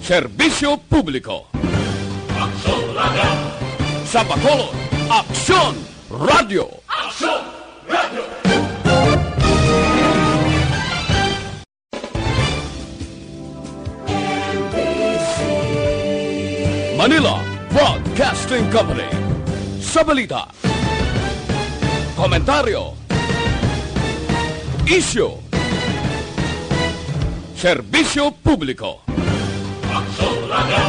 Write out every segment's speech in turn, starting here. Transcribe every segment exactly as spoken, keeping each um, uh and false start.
Serbisyo publiko. Aksyon Radio. Sa Bacolod, Aksyon Radio. Aksyon Radio. Manila Broadcasting Company. Sa balita, komentaryo, isyu, serbisyo publiko. Aksyon Radio.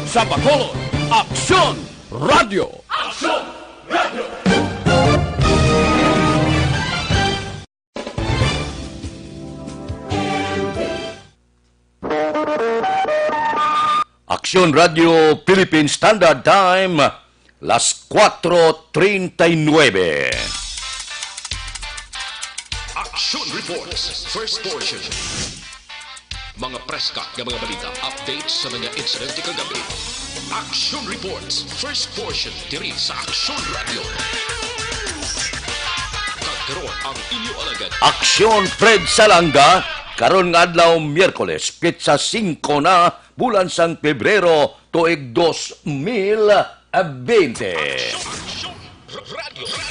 Sa Bacolod, Aksyon Radio. Aksyon Radio. Aksyon Radio Philippine Standard Time, las cuatro treinta y nueve. Action Reports, first portion. Mga preska nga mga balita, updates sa mga insidente kagabi. Action Reports, first portion, diri sa Action Radio. Kag karon ang inyo alagad, Aksyon Fred Salanga, karon nga adlaw, Miyerkules, petsa singko na, bulan sang Pebrero, tuig dos mil bente.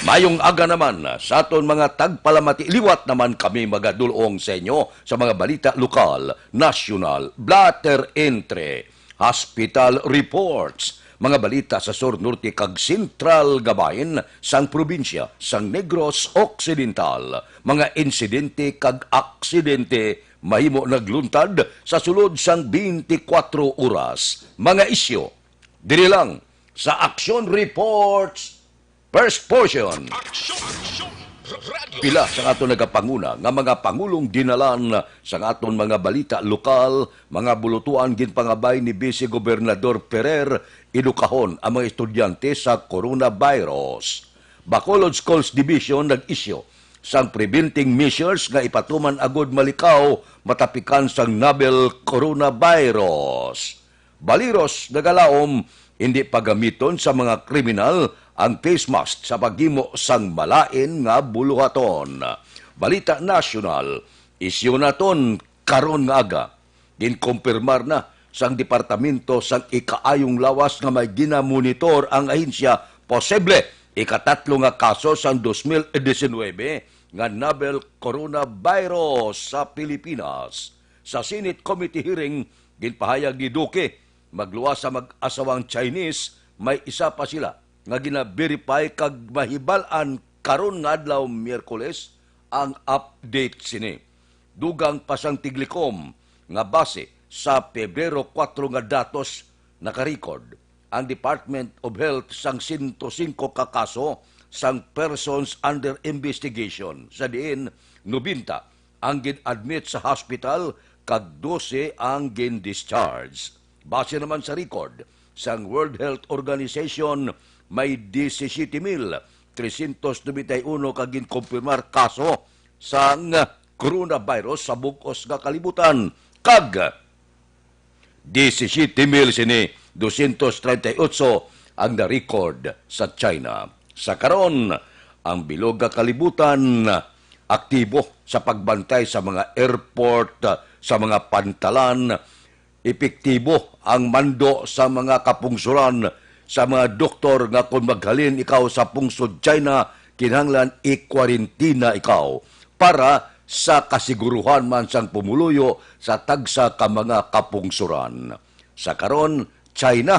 Mayong aga naman sa aton mga tagpalamati. Liwat naman kami magadul-ong sa inyo sa mga balita lokal, nasyonal, blatter entre, hospital reports, mga balita sa sur, norte, kag sentral nga bahin sang probinsya sang Negros Occidental, mga insidente kag aksidente mahimo nagluntad sa sulod sang twenty-four oras, mga isyu diri lang sa Action Reports First Portion. Pila sa aton nagapanguna nga mga pangulong dinalan sa aton mga balita lokal, mga bulutuan, ginpangabay ni Vice Gobernador Ferrer, edukahon ang mga estudyante sa coronavirus. Bacolod Schools Division nag-isyu sang preventing measures nga ipatuman agud malikaw matapikan sang novel coronavirus. Baliros nagalaom, hindi pagamiton sa mga kriminal ang face mask sa paghimo sang malain nga buluhaton. Balita nasyonal, isyu naton karon nga aga. Ginkumpirmar na sang Departamento sang Ikaayong Lawas nga may ginamonitor ang ahensya posible ikatatlo nga kaso sang dos mil diecinuebe nga novel coronavirus sa Pilipinas. Sa Senate Committee hearing, ginpahayag ni Duque, magluwas sa mag-asawang Chinese, may isa pa sila nga gina-verify kag mahibal-an karon nga adlaw, Miyerkules, ang update sini. Dugang pa sang tiglikom nga base sa Pebrero kuwatro nga datos, naka-record ang Department of Health sang sento singko ka kaso sang persons under investigation, sa diin nobenta ang gin-admit sa hospital kag dose ang gin-discharge. Base naman sa record sang World Health Organization, may disisiete mil tresyentos nobenta y uno ka ginkumpirmar kaso sang coronavirus sa bug-os nga kalibutan, kag disisiete mil sini dosyentos treinta y ocho ang na-record sa China. Sa karon, ang bilog nga kalibutan aktibo sa pagbantay sa mga airport, sa mga pantalan. Epektibo ang mando sa mga kapungsoran, sa mga doktor nga kon maghalin ikaw sa pungsod China, kinahanglan ikwarentina ikaw para sa kasiguruhan man sang pumuluyo sa tagsa ka mga kapungsoran. Sa karon, China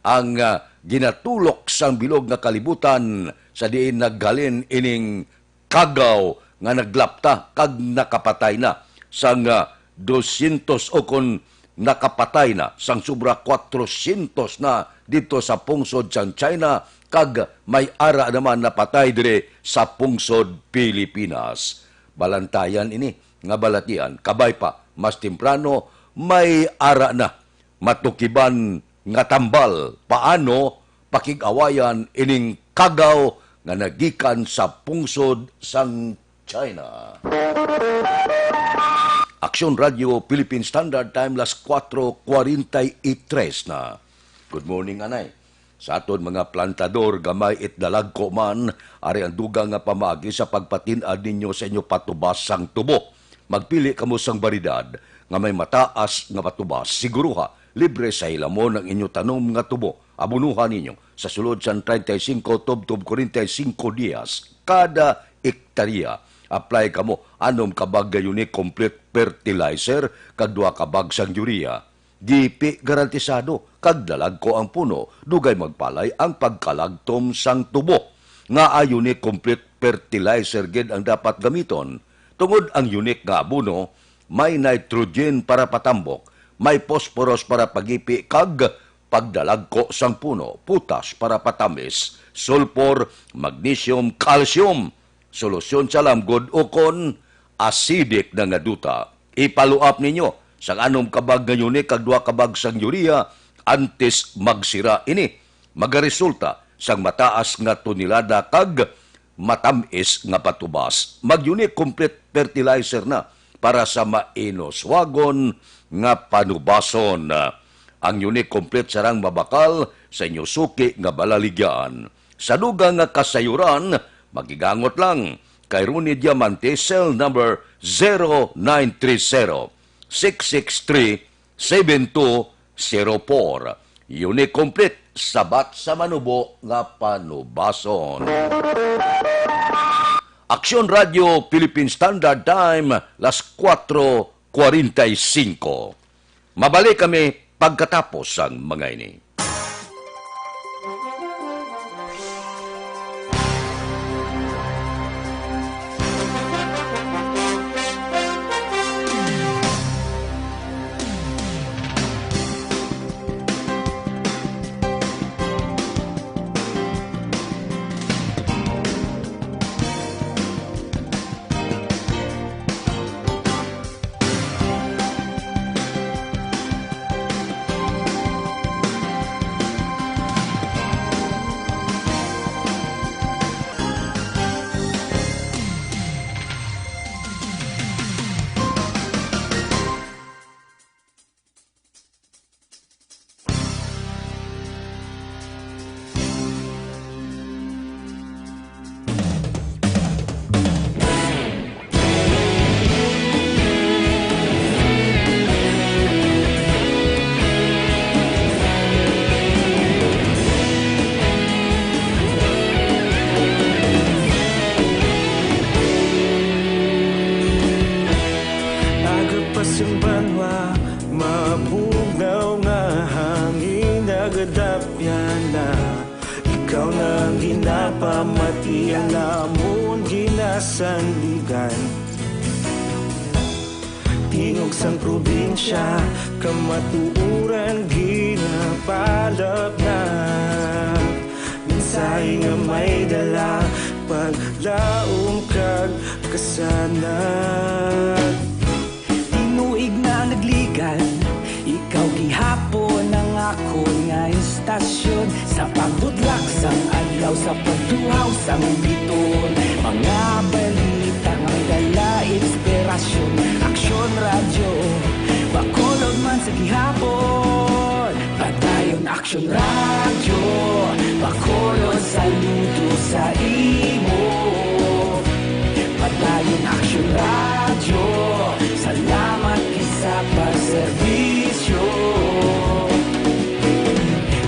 ang, ah, ginatulok sang bilog nga kalibutan, sa diin naghalin ining kagaw nga naglapta kag nakapatay na sang, ah, dosyentos, o kon nakapatay na sang sobra, kwatrosyentos na didto sa pungsod sang China, kag may ara naman napatay diri sa pungsod Pilipinas. Balantayan ini nga balatian, kabay pa, mas temprano may ara na matukiban nga tambal paano pakig-awayan ining kagaw nga nagikan sa pungsod sang China. Aksyon Radio Philippine Standard Time, las kuwatro kwarenta y tres na. Good morning, anay. Sa aton mga plantador, gamay it dalagko man, ari ang dugang nga pamaagi sa pagpatin-ad ninyo sa inyo patubas sang tubo. Magpili kamo sang baryedad nga may mataas nga patubas. Siguruha Libre sa hilamon ang inyo tanom nga tubo. Abonohan ninyo sa sulod sang treinta y cinco tubtob cuarenta y cinco dias kada ektarya. Apply kamo anom ka bag nga Unique Complete Fertilizer kag duha ka bag sang urea. Gipi garantisado kag dalagko ang puno, dugay magpalay ang pagkalagtom sang tubo. Ngaa Unique Complete Fertilizer gid ang dapat gamiton? Tungod ang Unique nga abono may nitrogen para patambok, may phosphorus para pagipi kag pagdalagko sang puno, potas para patamis, sulfur, magnesium, calcium, solusyon sa lamgod ukon acidic na nga duta. Ipaluap ninyo sang anom ka bag nga Unique kag duha ka bag sang urea antes magsira ini. Magaresulta sang mataas nga tonelada kag matam-is nga patubas. Mag-Unique Complete Fertilizer na para sa mainuswagon nga panubason. Ang Unique Complete sarang mabakal sa inyo suki nga balaligyan. Sa dugang nga kasayuran, makigangot lang kay Ronnie Diamante, cell number zero nine three zero, six six three, seven two zero four. Unique Complete, sabat sa manubo nga panubason. Aksyon Radio Philippine Standard Time, las cuatro cuarenta y cinco. Mabalik kami pagkatapos sang mga ini. Aga pa sing banwa, mabugnaw nga hangin, nagadapyan na. Ikaw na ang ginapamati, ang amon ginasandigan. Tingog sang probinsya, kamatuoran ginapalapnap. Mensahe nga may dala, paglaom kag kasanag. Tinuig na nagligan, ikaw gihapon ang akon nga istasyon. Sa pagbudlak sang adlaw, sa pagtuhaw sang bituon, mga balita nga may dala inspirasyon. Aksyon Radyo, Bacolod man sa gihapon. Padayon Aksyon Radyo, Bacolod, saludo sa imo. Padayon Aksyon Radyo, salamat gid sa pagserbisyo.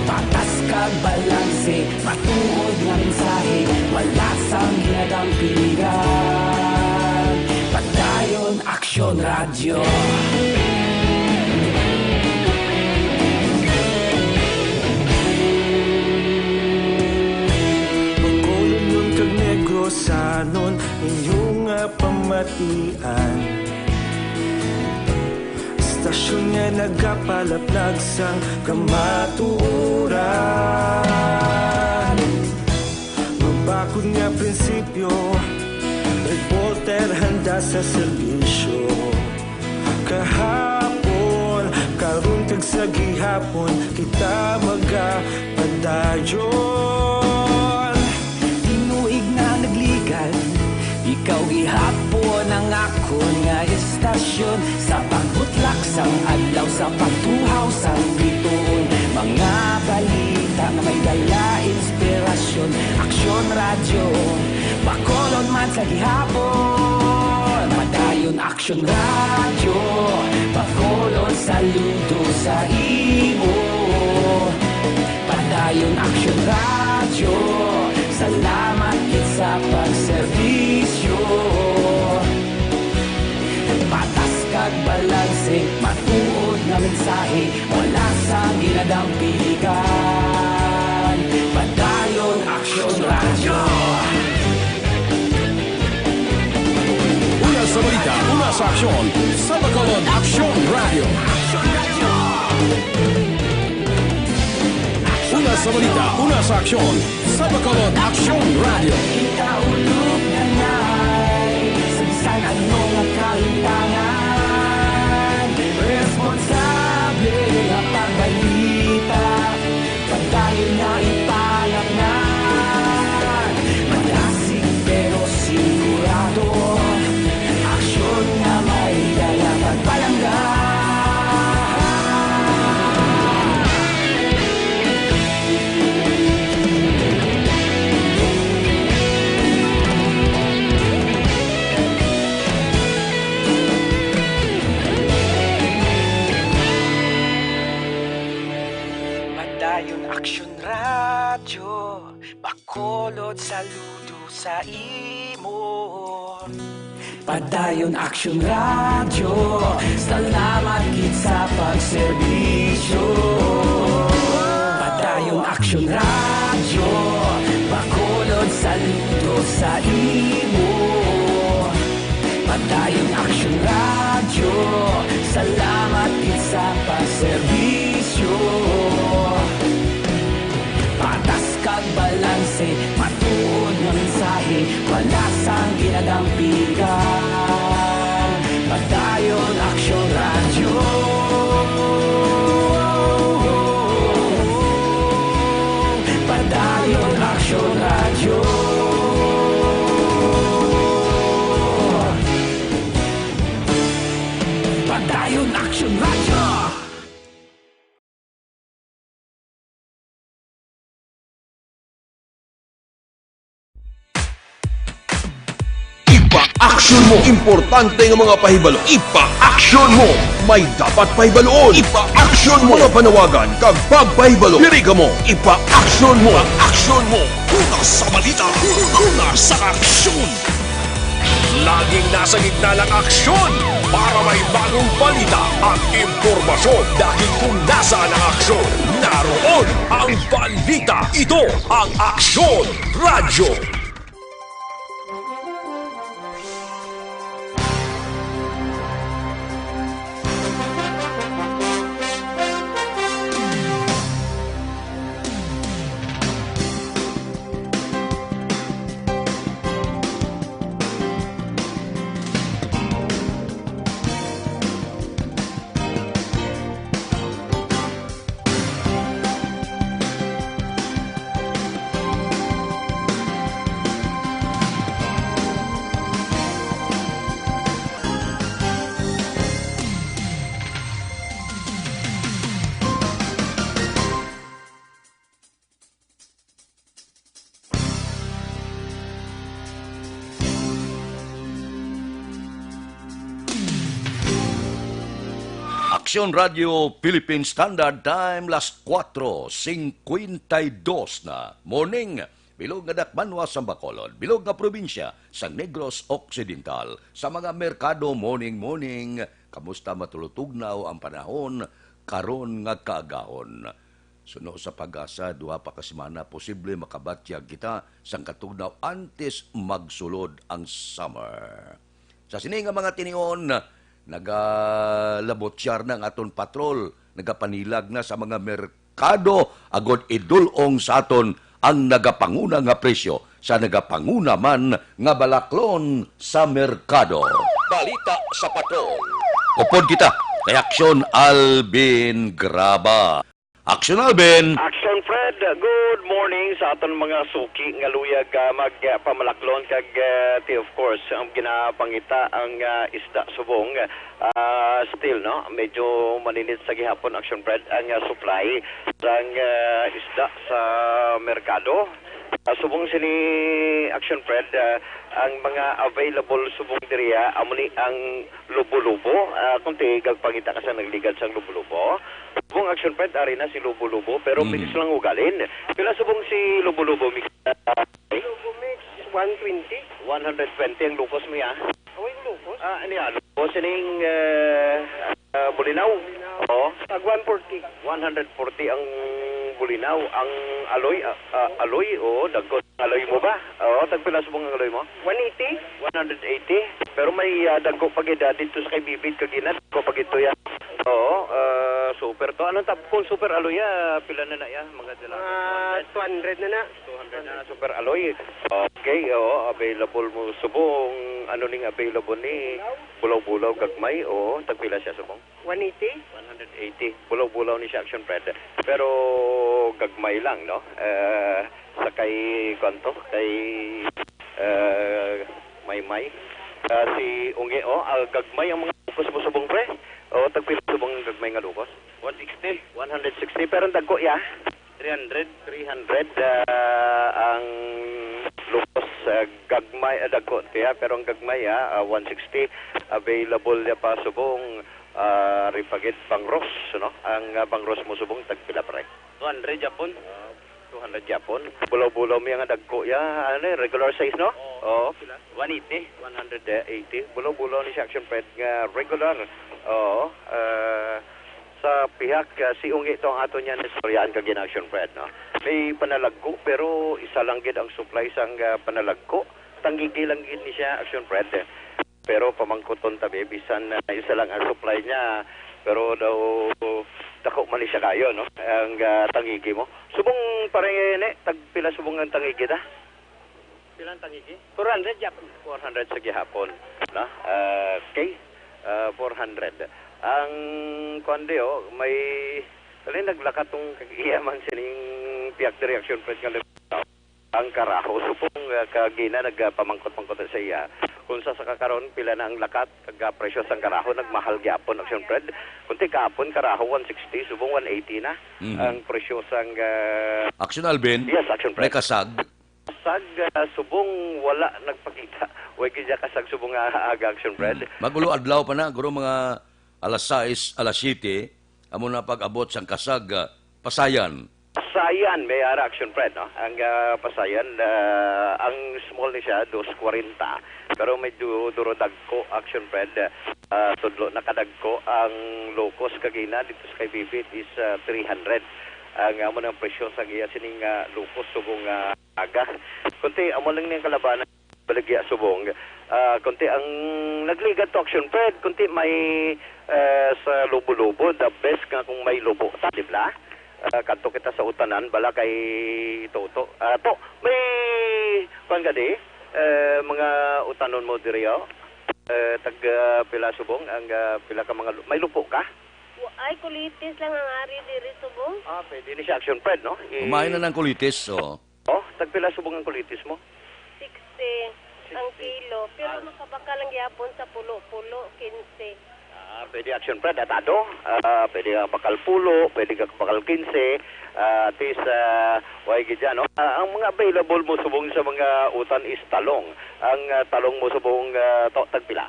Patas kag balanse, matuod nga mensahe, wala sang ginadampigan. Padayon Aksyon Radyo. Bacolodnon kag Negrosanon, inyo nga pamatian. Istasyon nga nagapalaplag sang kamatuoran. Mabakod nga prinsipyo, reporter handa sa serbisyo. Kahapon, karon kag sa gihapon, kita magapadayon. Tinuig na nagligan, ikaw gihapon ang akon nga istasyon. Sa pagbutlak sang adlaw, sa pagtuhaw sang bituon, mga balita nga may dala inspirasyon. Aksyon Radyo, Bacolod man sa gihapon. Padayon Aksyon Radyo, Bacolod, saludo sa imo. Salamat gid sa pagserbisyo. Patas kag balanse, matuod nga mensahe, wala sang ginadampigan. Padayon Aksyon Radyo. Una sa balita, una sa aksyon, sa Bacolod Aksyon Radyo. Una sa balita, una sa aksyon, sa Bacolod Aksyon Radyo. Kita ulog na ngay, sa bisan ano nga kahintangan, responsable nga pagbalita, padayon nga ipalaknag. Madasig pero sigurado, aksyon nga may dala kag palangga. Padayon Aksyon Radyo, Bacolod, saludo sa imo. Padayon Aksyon Radyo, salamat gid sa pagserbisyo. Padayon Aksyon Radyo, Bacolod, saludo sa imo. Padayon Aksyon Radyo, salamat gid sa pagserbisyo. Patas kag balanse, matuod nga mensahe, wala sang ginadampigan. Padayon Aksyon Radyo. Padayon Aksyon Radyo. Padayon Aksyon Radyo. Ipa-aksyon mo. Importante nga mga pahibalo. Ipa-aksyon mo. May dapat pahibaluon. Ipa-aksyon mo. Mga panawagan kag pagpahibalo. Diri kamo. Ipa-aksyon mo. Aksyon mo. Una sa balita. Una sa aksyon. Laging nasa gitna ng aksyon para may bagong balita at impormasyon. Dahil kung nasaan ang aksyon, naroon ang balita. Ito ang Aksyon Radyo. Aksyon Radio Philippine Standard Time, las kuwatro singkwenta y dos na. Morning, bilog nga dakbanwa sang Bacolod, bilog nga probinsya sang Negros Occidental. Sa mga merkado, morning, morning. Kamusta, matulutugnaw ang panahon karon nga kaagahon? Suno sa PAGASA, duha pa ka semana posible makabatyag kita sang katugnaw antes magsulod ang summer. Sa sini nga mga tinion, nagalabotyar na ang aton patrol, nagapanilag na sa mga merkado agod idul-ong sa aton ang nagapanguna nga presyo sa nagapanguna man nga balaklon sa merkado. Balita sa Patrol. Upod kita kay Aksyon Alvin Graba. Aksyon Alvin. Aksyon Fred, good morning sa aton mga suki nga luyag, ah, mag, ah, pamalaklon kag, ah, ti, of course, ang ginapangita ang, ah, isda subong, ah, still, no? Medyo maninit sa gihapon, Aksyon Fred, ang, ah, supply sang, ah, isda sa merkado. Ah, subong sini, Action Fred, ah, ang mga available subong diriya, amo ni ang lubo-lubo. Ah, kung ti, gagpangita ka sa nagligad sang lubo-lubo. Subong, Action Fred, ari na si lubo-lubo, pero mix lang ugalin. Pila subong si lubo-lubo mix? Ah, Lubo mix, one twenty. One hundred twenty ang lukos mo, ya. Aw, yung lukos? Ah, ano yan? Lukos sining, eh, ah, bulinaw. Oo. Tag one forty. One hundred forty ang bulinaw. Ang aloy, ah, ah, aloy, oo, dagko. Aloy mo ba? Oo, tagpila subong ang aloy mo? One eighty. One hundred eighty. Pero may, ah, dagko pa gid, ah, dito sa kay Bibit kagina, dagko pa gid to yan. Oo, ah, super to. Anong tap-, kung super aloy, ah, pila na na yan? Mga dala. Mga two hundred na na. Two hundred na na, super aloy. Okay, oo, available mo subong. Ano ning available ni? Bulaw-bulaw, gagmay, oo, tagpila siya subong? One eighty. One hundred eighty. Bulaw-bulaw ni siya, Action Fred. Pero gagmay lang, no? Eh, sa kay, kwanto? Kay, eh, Maymay. Ah, si Ungi, oh, ah, gagmay ang mga lukos mo subong, pre. Oh, tagpila subong ang gagmay nga lukos? One sixty. One hundred sixty, pero ang dagko, ya? Three hundred. Three hundred, ah, ang lukos, ah, gagmay, ah, dagko, tiya, pero ang gagmay, ah, ah, one sixty, available ya pa subong, ah, ripagid bangros, no? Ang, ah, bangros mo subong, tagpila, pre? Two hundred Japon. Ah, two hundred Japon. Bulaw-bulaw mi nga dagko, ya, ano, eh, regular size, no? Oo. Oo. Pila? One eighty. One hundred eighty. Bulaw-bulaw ni si Action Fred nga regular. Oo. Ah, sa pihak, ah, si Ungi to ang ato niya na istoryaan kag gina-, Action Fred, no? May panalagko, pero isa lang gid ang supply sang, ah, panalagko. Tangigi lang gid ni siya, Action Fred. Pero pamangkuton ta, be, bisan, ah, isa lang ang supply niya, pero daw dako man ni siya kayo, no? Ang, ah, tangigi mo. Subong pare ni, tagpila subong ang tangigi ta? Pila ang tangigi? Four hundred gihapon. Four hundred sa gihapon, no? Ah, okay. Ah, four hundred. Ang kuwan di, oh, may, dali, naglakat tong kag-iya man sining pihak diri, Action Fred, nga ang karaho. Subong, ah, kagina nagpamangkot-mangkot sa iya. Kung sa, sa kakaron, pila na ang lakat, kag, ah, presyo sang karaho, nagmahal gyapon, Action Fred. Kunti kahapon, karaho, one sixty, subong one eighty na Mhm. ang presyo sang, ah, Action Alvin, Yes, Action may Fred. Kasag. Kasag, ah, subong wala nagpakita. Way gid siya kasag subong nga aga, Action Fred. Mhm. Mag-ulo adlaw pa na, guro mga alas sais, alas siyete, amo na pag-abot sang kasag, ah, Pasayan. Pasayan, may ara, Action Fred, no? Ang, ah, Pasayan, ah, ang small ni siya, dos kwarenta. Pero medyo duro dagko, Action Fred. Ah, tudlo na kadagko ang locos kagina dito sa kay Bibit is, ah, three hundred. Ang amo nang presyo sa giya sining, ah, locos subong, ah, aga. Kunti, amo lang ning kalabanan. Baligya subong. Ah, kunti ang nagligad to, Action Fred, kunti may, eh, sa lubo-lubo, the best nga kung may lubo ta, di ba? Ah, kadto kita sa utanan, bala kay Toto. Ah, to, may, kuwan gani, eh, mga utanon mo diri, oh. Eh, tag, ah, pila subong, ang, ah, pila ka mga lu-, may lupo ka? Wa-, ay, kulitis lang ang ari diri subong. Ah, pwede ni siya, Action Fred, no? I- Kumain na ng kulitis, oh. Oh, tagpila subong ang kulitis mo? Sixty ang Sixty. Kilo, pero Ah. makabakal lang gyapon sa pulo-pulo, quince. Ah, pwede, Action Fred, atado. Ah, pwede nga bakal pulo, pwede nga bakal quince. Ah, at least, ah, way gid dyan, no? Ah, ang mga available mo subong sa mga utan is talong. Ang, ah, talong mo subong, ah, to, tagpila?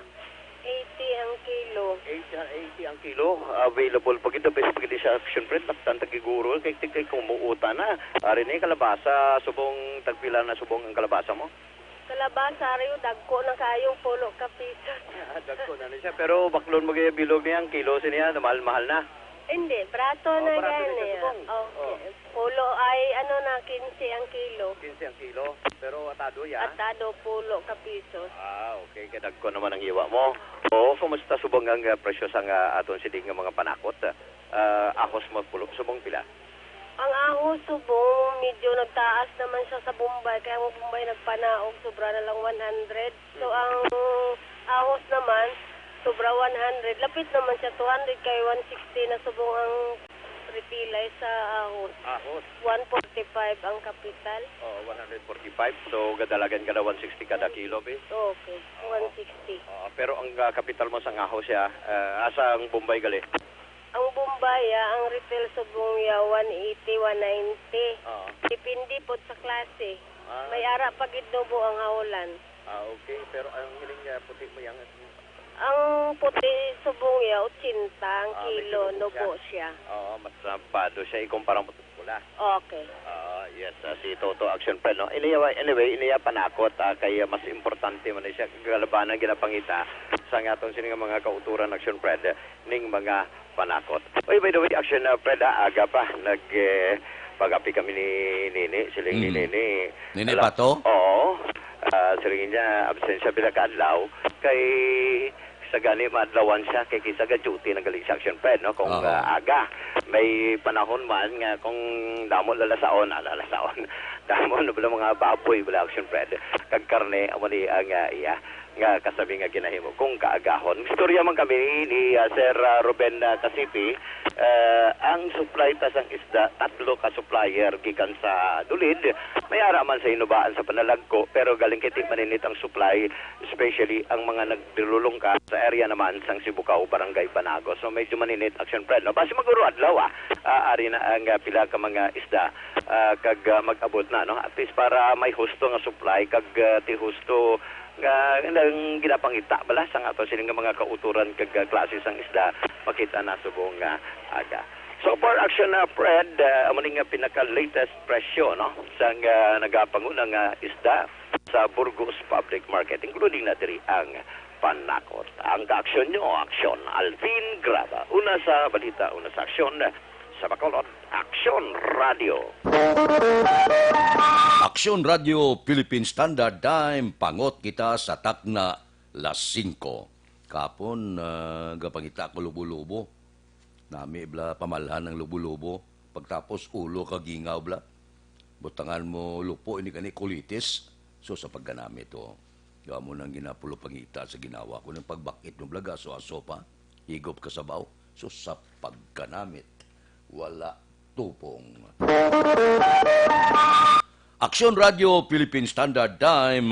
Eighty ang kilo. Eighty, eighty ang kilo. Available pa gid, the best pa gid siya, Action Fred. Laktan ta giguro kay, kay, kay kumuuta na. Ari ni kalabasa, subong tagpila na subong ang kalabasa mo? Kalabasa, ari, dagko na kayo, pulo ka piso. Ah, dagko na ni siya. Pero baklon mo gaya bilog niya, ang kilo siniya, mahal-mahal na. Hindi, barato Oh, na barato na gani, siya, ah. subong. Okay. Oh. Pulo ay, ano na, quince ang kilo. Quince ang kilo, pero atado ya? Atado, pulo ka pisos. Ah, okay. Kay dagko naman ang hiwa mo. Oo, kumusta subong ang, ah, presyo sang, ah, aton siling nga mga panakot? Ah, ahos mo pulo, subong pila? Ang ahos subong, medyo nagtaas naman siya sa Bombay. Kaya ang Bombay nagpanaog, sobra na lang one hundred. So, ang ahos naman, sobra one hundred. Lapit naman siya, two hundred kay one sixty na subong ang repilay sa ahos. Ahos. One forty-five ang kapital. Oo, one hundred forty-five. So, gadalagan ka na one sixty kada kilo, be? Okay, Oo. one sixty. Oo, pero ang, ah, kapital mo sa ahos siya, ah, asa ang Bombay gali? Ang Bombay, Kaya ang retail subong ya one eighty, one ninety. Oo. Depende po sa klase. Ah. May ara pa gid nubo ang haolan. Ah, okay. Pero ang hiling niya, puti mo yang Ang puti subong ya, ochenta ang Ah, may kilo, kilo po nubo siya. Oo, mas trabado siya ikumpara mo sa pula. Okay. Ah, yes, ah, si Toto Action Fred, no? Anyway, anyway, iniya panakot, ah, kay, ah, mas importante man ni siya kalabanan ginapangita sa nga aton sini nga mga kauturan, Action Fred, ning mga panakot. Oy, by the way, Action, ah, Fred, ah, aga pa, nag, eh, pag-api kami ni Nini, siling ni Mm. Nini. Nini Ala-, Pato? Oo. Ah, siling niya, absent siya pila ka adlaw. Kay sa gani, maadlawan siya, kay kisa ga duty na gali sa Action Fred, no? Kung, Oo. ah, aga, may panahon man nga kung damo lalasaon, ah, lalasaon, damo na bala mga baboy, bala, Action Fred, kag karne, amo ni ang, ah, iya nga kasabi nga ginahimo kung kaagahon. Istorya man kami ni, ah, Sir, ah, Ruben, ah, Casipi, ah, ang supply ta sang isda, tatlo ka supplier gikan sa Dulid, may ara man sa Hinubaan sa Panalagko, pero galing kay ti maninit ang supply, especially ang mga nagdululong ka sa area naman sang Sibugao, Barangay Banago. So, medyo maninit, Action Fred, no? Basi maguro adlaw, ah, ah, ari na ang, ah, pila ka mga isda, ah, kag, ah, mag-abot na, no? At least para may husto nga supply kag, ah, ti husto nga nang ginapangita bala sang ato sini nga mga kauturan kag, ah, klase sang isda makita na subong nga aga. So far, Action, ah, Fred, ah, amo ni nga pinaka-latest presyo, no, sang, ah, nagapanguna nga isda sa Burgos Public Market, including na diri ang panakot. Ang ka-aksyon nyo, Aksyon Alvin Graba. Una sa balita, una sa aksyon, sa Bacolod, Aksyon Radio. Aksyon Radio, Philippine Standard Time, pangot kita sa takna las singko. Kapon, ah, gapangita ko lubo-lubo. Nami bala pamalhan ang lubo-lubo. Pagtapos ulo kag gingaw bala. Butangan mo lupo ini kani kulitis. So sa pagkanami to. Amo nang ginapulo pangita sa ginawa ko ng pagbakit ng blaga so aso pa. Higop ka sabaw. So sa pagkanamit. Wala tupong. Aksyon Radio Philippine Standard Time,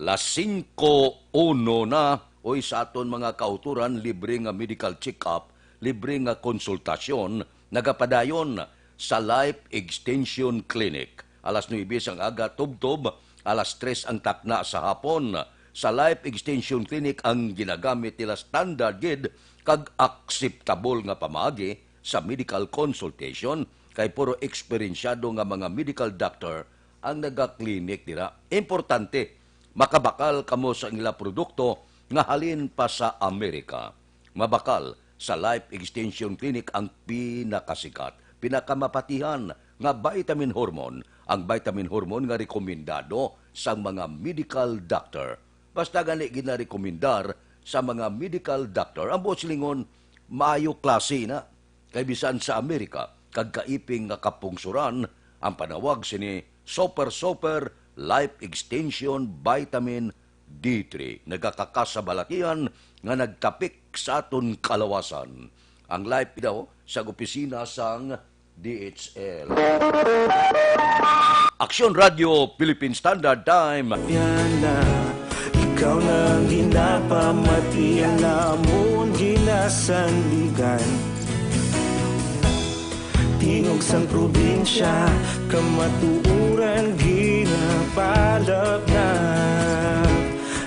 las singko uno na. Oy, sa aton mga kauturan, libre nga medical check-up, libre nga konsultasyon, nagapadayon sa Life Extension Clinic. Alas nuebe sang aga tubtob, alas tres ang takna sa hapon. Sa Life Extension Clinic ang ginagamit nila standard gid kag akseptable nga pamaagi sa medical consultation, kay puro eksperensyado nga mga medical doctor ang nagaklinik dira. Importante, makabakal kamo sa ila produkto nga halin pa sa Amerika. Mabakal sa Life Extension Clinic ang pinakasikat, pinakamapatihan nga vitamin hormone, ang vitamin hormone nga rekomendado sang mga medical doctor. Basta gani ginarekomendar sa mga medical doctor, ang buot silingon, maayo klase na. Kay bisan sa Amerika, kag kaiping nga kapungsuran, ang panawag sini Super Super Life Extension Vitamin D three, nagakakas sa balatian nga nagtapik sa aton kalawasan. Ang life daw sa opisina sang D H L. Aksyon Radio Philippine Standard Time. Yan na, ikaw na ang ginapamatian namon ginasandigan. Tingog sang probinsya, kamatuoran ginapalapnap.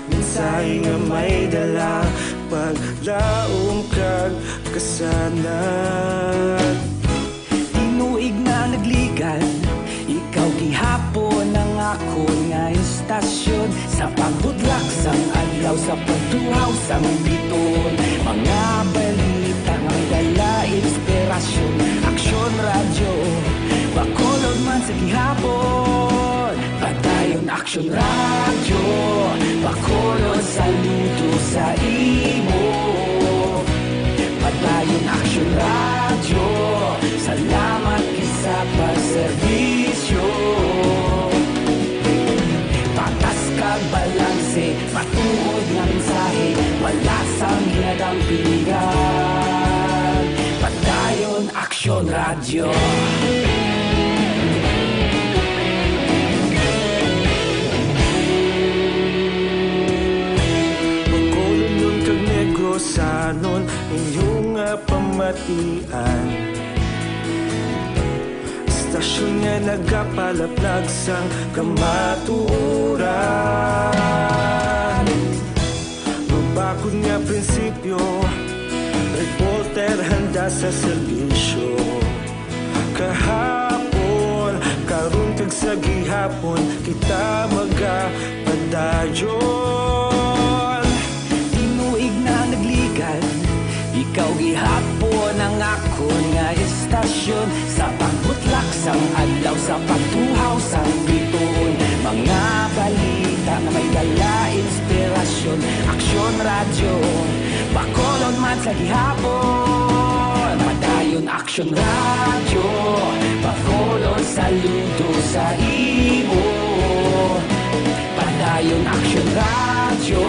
Mensahe nga may dala, paglaom kag kasanag. Tinuig na nagligan, ikaw gihapon ang akon nga istasyon. Sa pagbudlak sang adlaw, sa pagtuhaw sang biton, mga balita nga may dala inspirasyon. Aksyon Radyo, Bacolod man sa gihapon. Padayon Aksyon Radyo, Bacolod, saludo sa imo. Padayon Aksyon Radyo, salamat gid sa pagserbisyo. Patas kag balanse, matuod nga mensahe, wala sang ginadampingan. Padayon Aksyon Radyo. Bacolodnon kag Negrosanon, inyo nga pamatian. Aksyon nga nagapalaplag sang kamatuoran. Mabakod nga prinsipyo, reporter handa sa serbisyo. Kahapon, karon kag sa gihapon, kita magapadayon. Tinuig na nagligad, ikaw gihapon ang akon nga istasyon. Sa pagbutlak sang adlaw, sa pagtuhaw sang bituon, mga balita nga may dala inspirasyon. Aksyon Radyo, Bacolod man sa gihapon. Padayon Aksyon Radyo, Bacolod, saludo sa imo. Padayon Aksyon Radyo,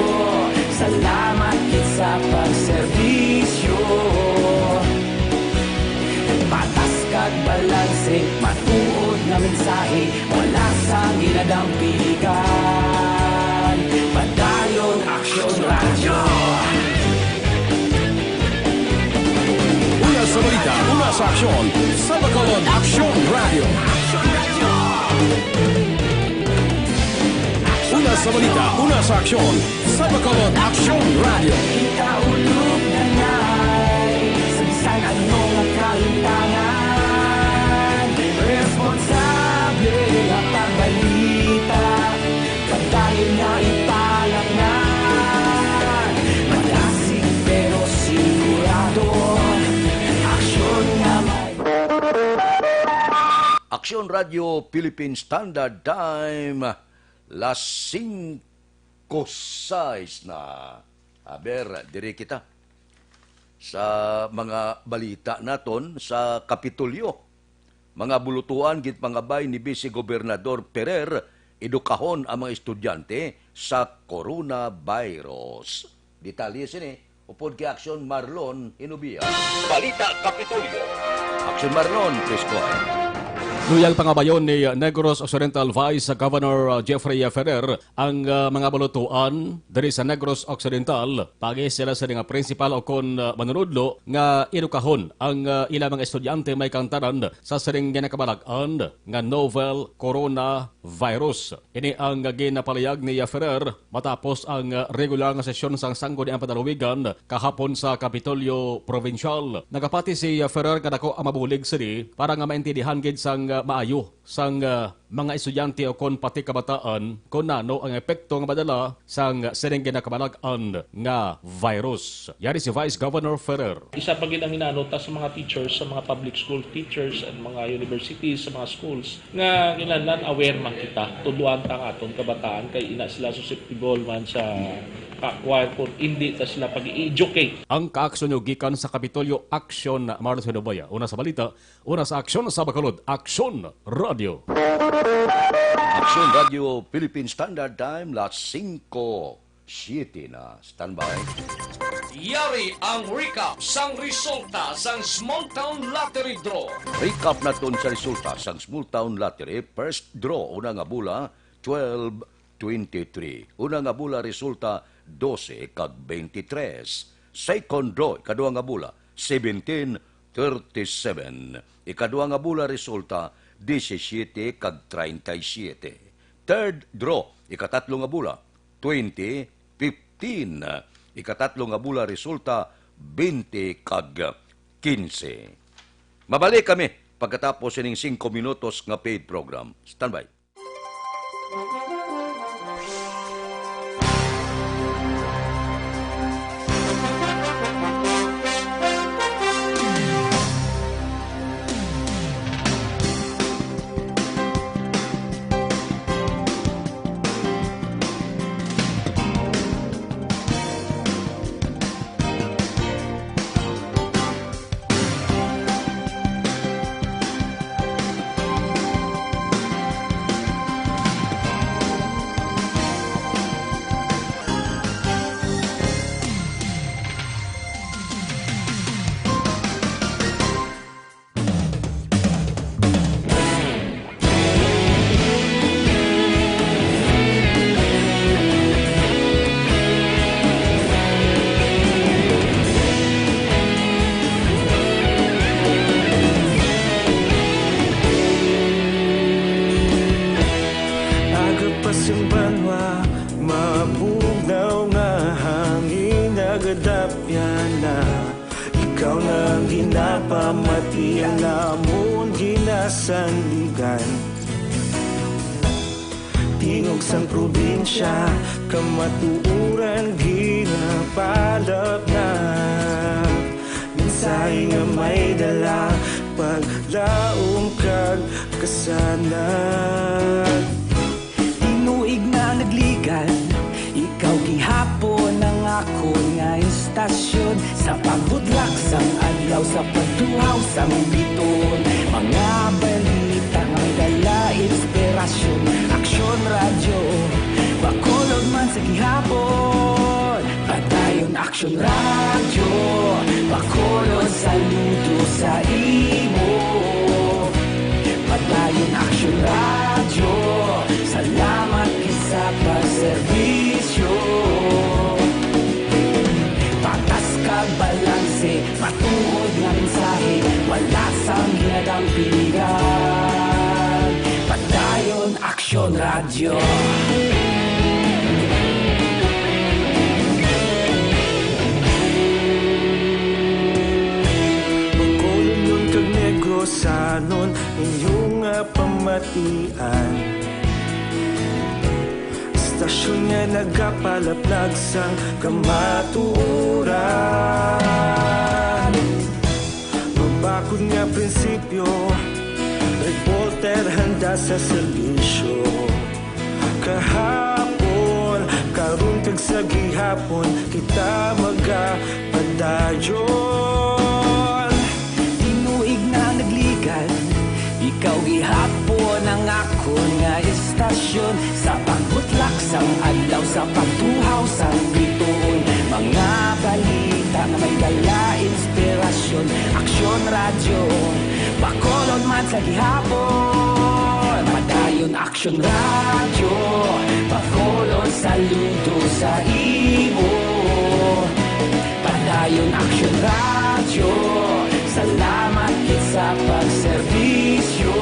salamat gid sa pagserbisyo. Patas kag balanse, matuod nga mensahe, wala sang ginadampiligan. Padayon Aksyon Radyo. Una sa balita, una sa aksyon, sa Bacolod Aksyon Radyo. Una sa balita, una sa aksyon, sa Bacolod Aksyon Radyo. Kita ulog na ngay, sa bisan ano nga kalimtangan, responsable nga pagbalita, padayon nga ipalapnan, malasig pero sigurado, aksyon nga may Aksyon Radyo Philippine Standard Time, las singko sais na. Aber, diri kita sa mga balita naton sa Kapitolyo. Mga bulutuan ginpangabay ni Vice Gobernador Ferrer, edukahon ang mga estudyante sa coronavirus. Detalye sini upod kay Aksyon Marlon Hinubia. Balita Kapitolyo. Aksyon Marlon, please go ahead. Luyag pangabayon ni Negros Occidental Vice Governor, uh, Jeffrey Ferrer ang, uh, mga balutuan diri sa Negros Occidental. Paagi sila sa nga principal o kon, uh, manunudlo nga edukahon ang, uh, ilang mga estudyante may kaangtanan sa sining ginakabalag-an nga novel coronavirus. Ini ang ginapalihag ni Ferrer matapos ang regular nga sesyon sang Sangguniang Panlalawigan kahapon sa Kapitolyo Provincial. Nagapati si Ferrer nga dako ang mabulig sini para nga maintindihan gid sang maayo sang mga estudyante o kon pati kabataan kon nano ang epekto nga madala sang sining ginakabalag-an nga virus. Yari si Vice Governor Ferrer. Isa pa gid ang hinanot ta sa mga teachers, sa mga public school teachers and mga universities, sa mga schools, nga kinahanglan aware man kita. Tudloan ta ang aton kabataan kay ina sila susceptible man sa ka-acquire kung hindi ta sila pag-i-educate. Ang kaaksyon nyo gikan sa Kapitolyo Aksyon, Marlos Hinubaya. Una sa balita, una sa aksyon sa Bacolod, Aksyon Radyo. Aksyon Radyo Philippine Standard Time, las singko siyete na. Standby. Yari ang recap sang resulta sang Small Town Lottery Draw. Recap naton sa resulta sang Small Town Lottery First Draw, una nga bola, twelve twenty-three. Una nga bola resulta, dose kag twenty-three. Second Draw, ikaduha nga bola, seventeen thirty-seven. Ikaduha nga bola resulta, disisiete kag treinta y siete. Third Draw, ikatatlo nga bola, twenty fifteen. Ikatatlo nga bola resulta, twenty kag quince. Mabalik kami pagkatapos sining singko minutos nga paid program. Standby. Namon ginasandigan, tingog sang probinsya, kamatuoran ginapalapnag. Mensahe nga may dala, paglaom kag kasanag. Tinuig na nagligad, ikaw gihapon ang akon nga istasyon. Sa pagbutlak sang adlaw, sa pagtuhaw sang bituon, mga balita nga may dala inspirasyon. Aksyon Radyo, Bacolod man sa gihapon. Padayon Aksyon Radyo, Bacolod, saludo sa imo. Padayon Aksyon Radyo, salamat gid sa pagserbisyo. Patas kag balanse, matuod nga mensahe, wala sang ginadampigan. Padayon Aksyon Radyo. Bacolodnon kag Negrosanon, inyo nga pamatian. Istasyon nga nagapalaplag sang kamatuoran. Mabakod nga prinsipyo, reporter handa sa serbisyo. Kahapon, karon kag sa gihapon, kita magapadayon. Tinuig na nagligad, ikaw gihapon ang akon nga istasyon. Sa pagbutlak sang adlaw, sa pagtuhaw sang bituon, mga balita nga may dala inspirasyon. Aksyon Radyo, Bacolod man sa gihapon. Padayon Aksyon Radyo, Bacolod, saludo sa imo. Padayon Aksyon Radyo, salamat gid sa pagserbisyo.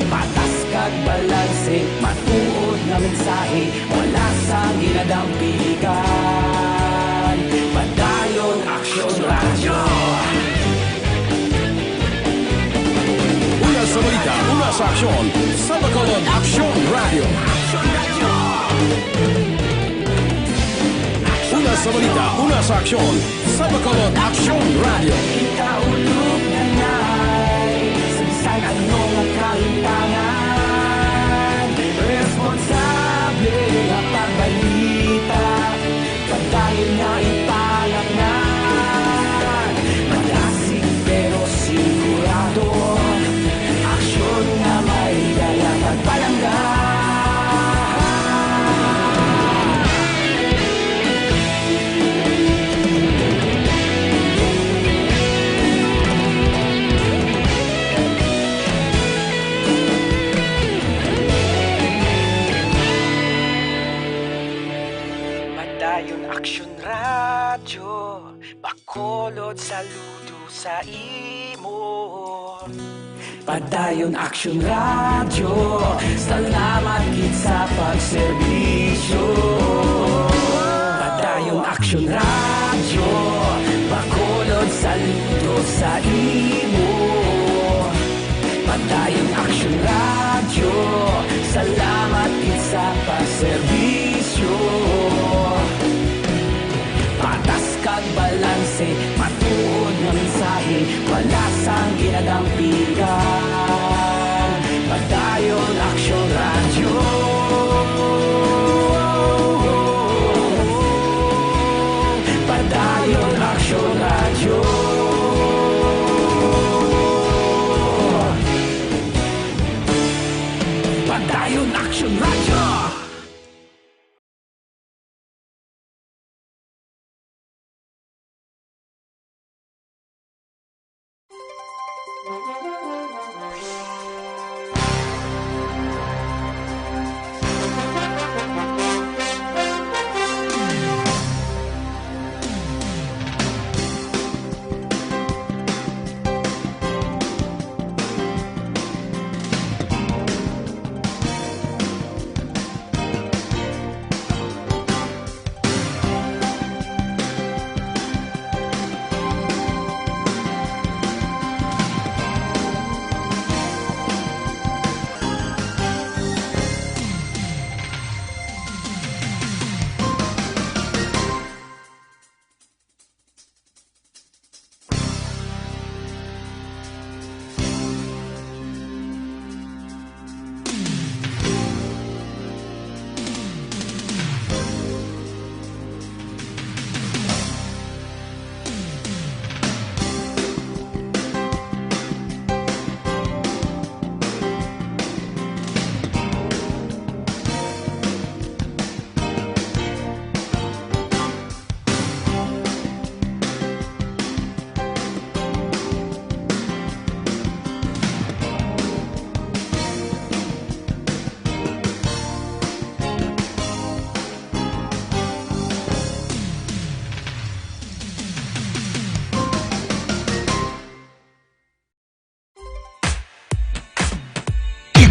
Patas kag balanse, matuod nga mensahe, wala sang ginadampigan. Padayon Aksyon Radyo. Una sa balita, una sa aksyon, sa Bacolod Aksyon Radyo. Una sa balita, una sa aksyon, sa Bacolod Aksyon Radyo. Ikaulog na nay, sa bisan ano nga kahitangan, responsable nga pagbalita, padayon nga ipalapngan. Malasig pero sigurado, aksyon nga may dala kag palangga. Padayon Aksyon Radyo, Bacolod, saludo sa imo. Padayon Aksyon Radyo, salamat gid sa pagserbisyo. Padayon Aksyon Radyo, Bacolod, saludo sa imo. Padayon Aksyon Radyo, salamat gid sa pagserbisyo. Patas kag balanse, matuod nga mensahe, wala sang ginadampigan. Padayon Aksyon Radyo. Padayon Aksyon Radyo. Padayon Aksyon Radyo.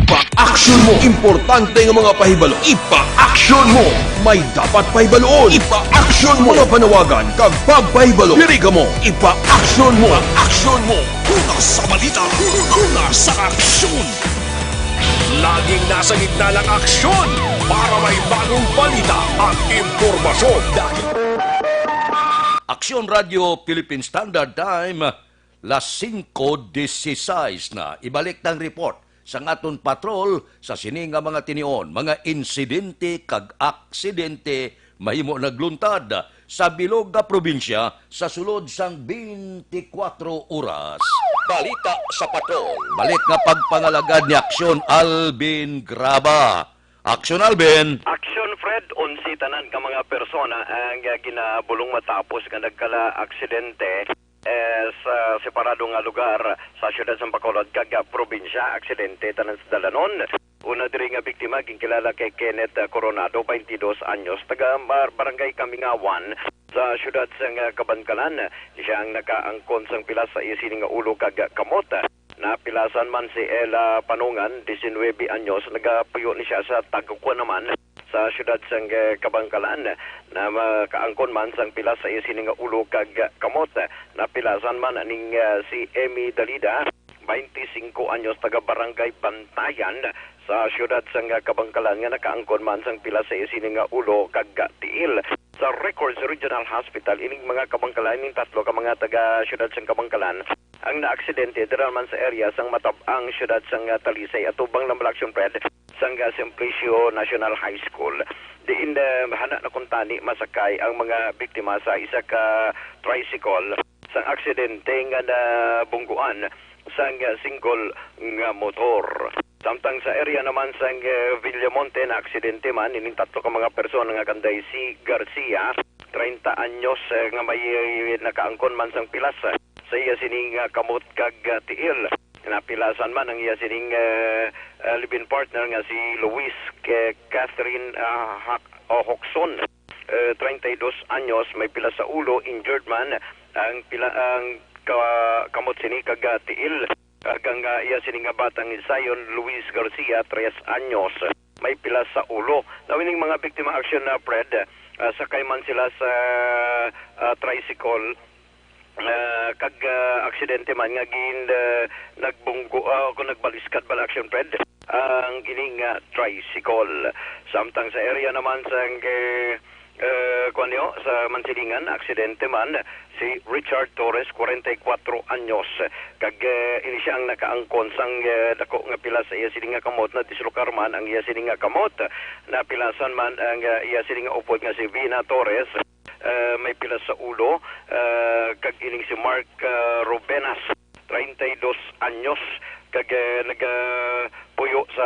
Ipa-action mo. Importante nga mga pahibalo. Ipa-action mo. May dapat pahibaluon. Ipa-action mo. Mga panawagan kag pagpahibalo. Diri kamo. Ipa-action mo. Ipa-action mo. Una sa balita. Una sa aksyon. Laging nasa gitna ng aksyon para may bagong balita at impormasyon. Aksyon Radio Philippine Standard Time, las singko dieciséis na. Ibalik ang report sang aton patrol sa sini nga mga tinion, mga insidente kag aksidente mahimo nagluntad sa bilog nga probinsya sa sulod sang twenty-four oras. Balita sa patrol. Balik nga pagpangalagad ni Aksyon Alvin Graba. Aksyon Alvin. Aksyon Fred, onse tanan ka mga persona ang, ah, ginabulong matapos nga nagkala aksidente, eh, sa separado nga lugar sa siyudad sa Bacolod kag, ah, probinsya. Aksidente tanan sa dalanon. Una diri nga biktima ginkilala kay Kenneth, ah, Coronado, twenty-dos anyos, taga Bar-, Barangay Kamingawan sa siyudad sang, ah, Kabankalan. Siya ang nakaangkon sang pilas sa iya sini nga ulo kag, ah, kamot. Napilasan man si Ella Panungan, diecinuebe anyos, nagapuyo ni siya sa Tagukwan naman sa siyudad sang, eh, Kabankalan, na makaangkon man sang pilas sa iya sini nga ulo kag kamot. Napilasan man ning, eh, si Emmy Dalida, twenty-cinco anyos, taga Barangay Bantayan sa siyudad sang, eh, Kabankalan, nga nakaangkon man sang pilas sa iya sini nga ulo kag tiil. Sa record sa Regional Hospital, ining mga Kabankalan, ining tatlo ka mga taga siyudad sang Kabankalan, ang naaksidente dira man sa area sang matab-ang siyudad sang, ah, Talisay, atubang lang bala, Action Fred, sang, ah, Simplicio National High School. Diin, ah, hana na kuntani masakay ang mga biktima sa isa ka tricycle sang aksidente nga nabungguan sang, ah, single nga motor. Samtang sa area naman sang, ah, Villamonte, na aksidente man ining tatlo ka mga persona nga kanday si Garcia, treinta anyos, eh, nga may nakaangkon man sang pilas sa iya sining, ah, kamot kag, ah, tiil. Napilasan man ang iya sining, eh, eh, live-in partner nga si Luis Ke-, Catherine, ah, Hak-, o Hokson. Eh, treinta y dos anyos, may pilas sa ulo, injured man ang pila-, ang ka-, kamot sini kag, ah, tiil. Kag ang, ah, iya sini nga batang si Zion Luis Garcia, tres anyos, may pilas sa ulo. Now, ining mga biktima, Action, ah, Fred, ah, sakay man sila sa, ah, tricycle, ah, kag, ah, aksidente man nga gin, ah, nagbunggo, ah, kung nagbaliskad bala, Action Fred, ang ining, ah, tricycle. Samtang sa area naman sang, eh, eh, kuwan niyo, sa Mansilingan, aksidente man si Richard Torres, kwarenta y kuwatro anyos, kag, eh, ini siya ang nakaangkon sang, eh, dako nga pilas sa iya sini nga kamot. Nadislokar man ang iya sini nga kamot. Napilasan man ang, eh, iya sini nga upod nga si Vina Torres, eh, may pilas sa ulo, eh, kag ining si Mark, eh, Robenas, treinta y dos anyos, kag, eh, nagapuyo sa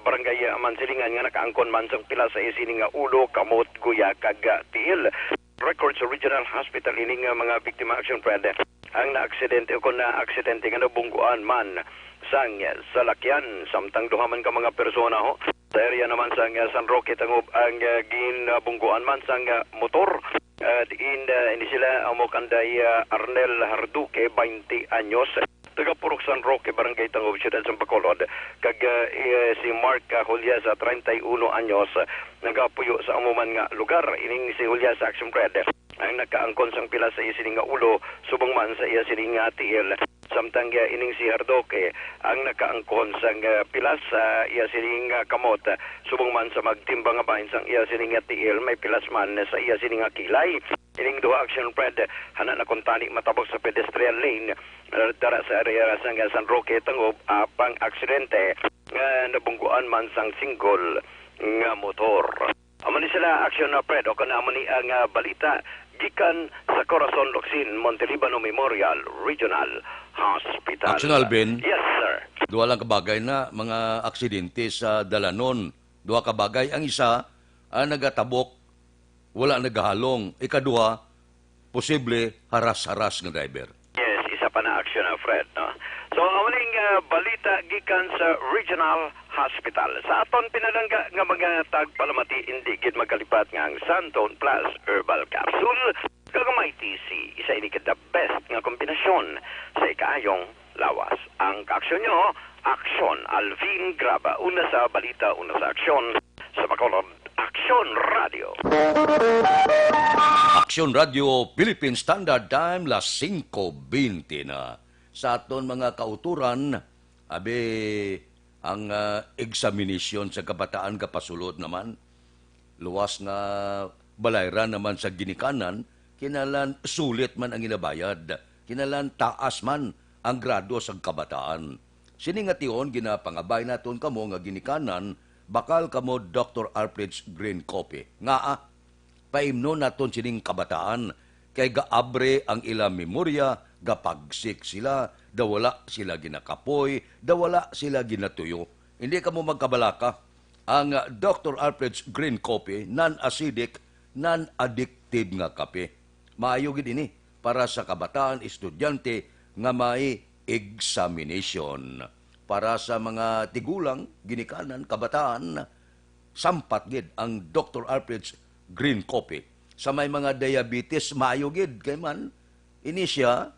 barangay, ah, Mansilingan, nga nakaangkon man sang pilas sa iya sini nga ulo, kamot, guya, kag, ah, tiil. Record sa Regional Hospital ining, ah, mga biktima, Action Fred, ang naaksidente o kung naaksidente nga nabungguan man sang salakyan, samtang duha man ka mga persona ho. Sa area naman sang, ah, San Roque Tangob ang, ah, ginabungguan man sang, ah, motor. Ah, diin, ah, ini sila amo kanday, ah, Arnel Harduque, twenty anyos, taga Purok San Roque, Barangay Tangob, Siyudad sang Bacolod, kag, ah, eh, si Mark, ah, Juliasa, treinta y uno anyos, nagapuyo sa amo man nga lugar. Ining si Juliasa, Action Fred, ang nakaangkon sang pilas sa iya sini nga ulo, subong man sa iya sini nga tiil. Samtang, ah, ining si Hardoque ang nakaangkon sang, ah, pilas sa iya sini nga kamot, subong man sa magtimbang nga bahin sang iya sini nga tiil, may pilas man sa iya sini nga kilay. Ining duha, Action Fred, hana na kuntani matabok sa pedestrian lane, ah, dara sa area sang San Roque Tangob, apang aksidente nga nabungguan man sang single nga motor. Amo ni sila, Action Fred, o kana amo ni ang, ah, balita gikan sa Corazon Locsin, Montelibano Memorial Regional Hospital. Action Alvin. Yes, sir. Duha lang ka bagay na mga aksidente sa dalanon. Duha ka bagay. Ang isa, ah, nagatabok, wala nagahalong. Ikaduha, posible haras-haras nga driver. Yes, isa pa na aksyon, ah, Fred, no? So, amo ning, ah, balita gikan sa Regional Hospital. Sa aton pinalangga nga mga tagpalamati, indi gid magkalipat nga ang Santon Plus Herbal Capsule kag ang Mighty C, isa ini ka the best nga kombinasyon sa ikaayong lawas. Ang kaaksyon nyo, Aksyon, Alvin Graba. Una sa balita, una sa aksyon, sa Bacolod, Aksyon Radio. Aksyon Radio, Philippine Standard Time, las singko bente na. Sa aton mga kauturan, abi, ang, ah, eksaminasyon sa kabataan gapasulod naman. Luwas nga balayran naman sa ginikanan, kinahanglan sulit man ang ginabayad, kinahanglan taas man ang grado sang kabataan. Sini nga tion, ginapangabay naton kamo nga ginikanan, bakal kamo Doktor Alfred's Green Coffee. Ngaa, paimnon naton sining kabataan, kay gaabre ang ila memorya, gapagsik sila, daw wala sila ginakapoy, daw wala sila ginatuyo. Hindi kamo magkabalaka. Ang, ah, Doktor Alfred's Green Coffee, non-acidic, non-addictive nga kape. Maayo gid ini para sa kabataan, estudyante nga may examination. Para sa mga tigulang, ginikanan, kabataan, sampat gid ang Doktor Alfred's Green Coffee. Sa may mga diabetes, maayo gid kay man ini siya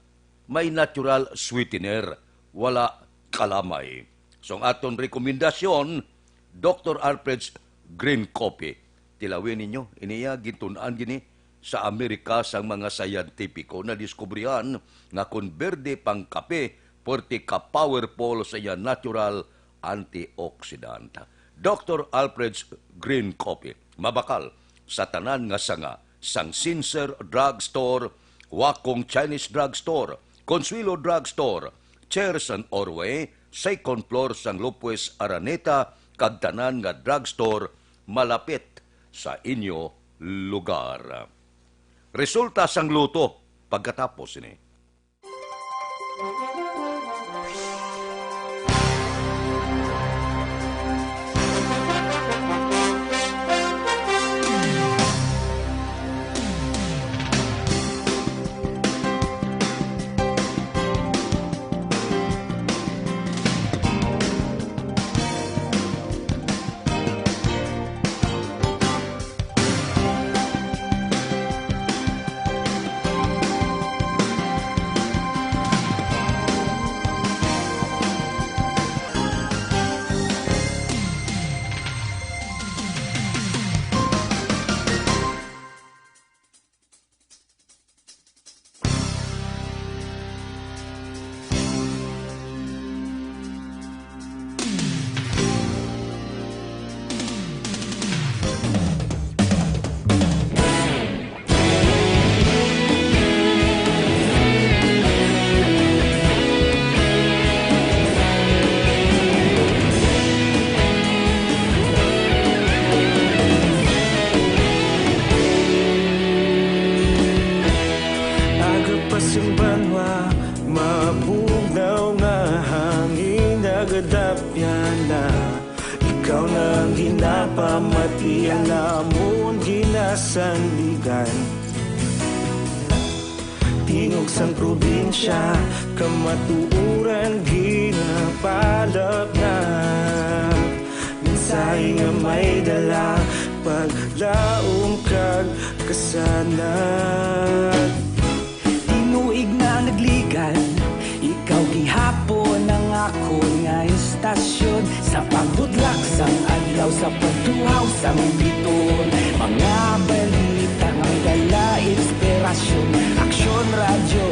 may natural sweetener, wala kalamay. So, ang aton rekomendasyon, Doktor Alfred's Green Coffee. Tilawin ninyo, iniya gintun-an gini sa Amerika sang mga siyentipiko. Nadiskubrihan nga kon berde pang kape, puwerte ka powerful sa iya natural antioxidant. Doktor Alfred's Green Coffee, mabakal sa tanan nga sanga, sang Sincere Drug Store, Wakong Chinese Drug Store, Consuelo Drug Store, Cherson Orway, second floor sang Lopez Araneta, kag tanan nga drug store malapit sa inyo lugar. Resulta sang luto pagkatapos sini. Aga pa sing banwa, mabugnaw nga hangin, nagadapyan na. Ikaw na ang ginapamatian namon, ginasandigan. Tingog sang probinsya, kamatuoran ginapalapnap. Mensahe nga may dala, paglaom kag kasanag. Tinuig na nagligan, ikaw gihapon ang akon nga istasyon. Sa pagbudlak sang adlaw, sa pagtuhaw sang biton, mga balita nga may dala inspirasyon. Aksyon Radyo,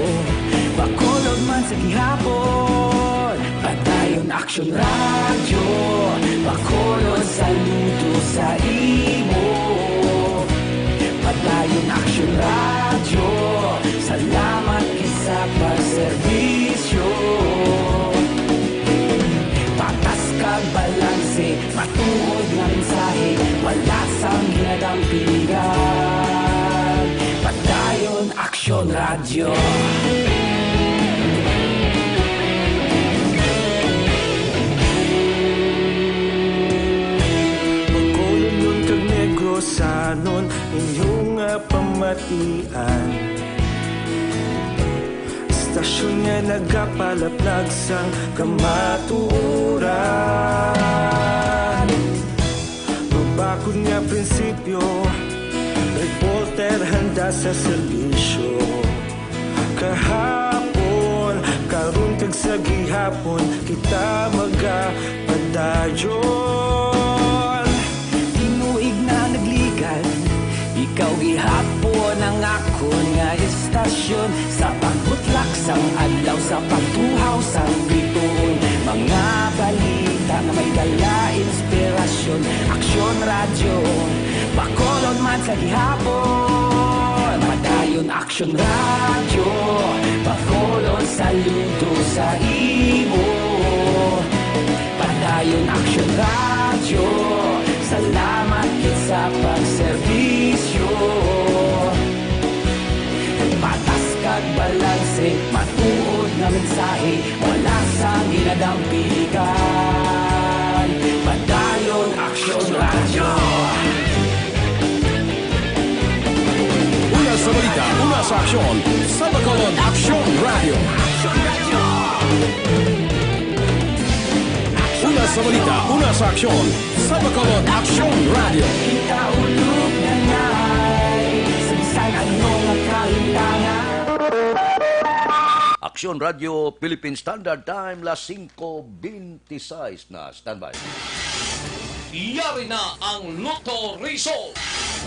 Bacolod man sa gihapon. Padayon Aksyon Radyo, Bacolod, saludo sa imo. Padayon Aksyon Radyo, salamat gid sa pagserbisyo. Patas kag balanse, matuod nga mensahe, wala sang ginadampigan. Padayon Aksyon Radyo. Bacolodnon kag Negrosanon, inyo nga pamatian. Istasyon nga nagapalaplag sang kamatuoran. Mabakod nga prinsipyo, reporter handa sa serbisyo. Kahapon, Karon kag sa gihapon kita magapadayon. Tinuig na nagligan, ikaw gihapon ang akon nga istasyon. Sa pagbutlak sang adlaw, sa pagtuhaw sang bituon, mga balita nga may dala inspirasyon. Aksyon Radyo, Bacolod man sa gihapon. Padayon Aksyon Radyo, Bacolod, saludo sa imo. Padayon Aksyon Radyo, salamat gid sa pagserbisyo. Patas kag balanse, matuod nga mensahe, wala sang ginadampigan. Padayon Aksyon Radyo. Una sa balita, una sa aksyon, sa Bacolod Aksyon Radyo. Una sa balita, una sa aksyon, sa Bacolod Aksyon Radyo. Kita ulog na ngay, sa bisan ano nga kalimtangan. Aksyon Radyo Philippine Standard Time, las singko bente sais na. Standby. Yari na ang Lotto Result.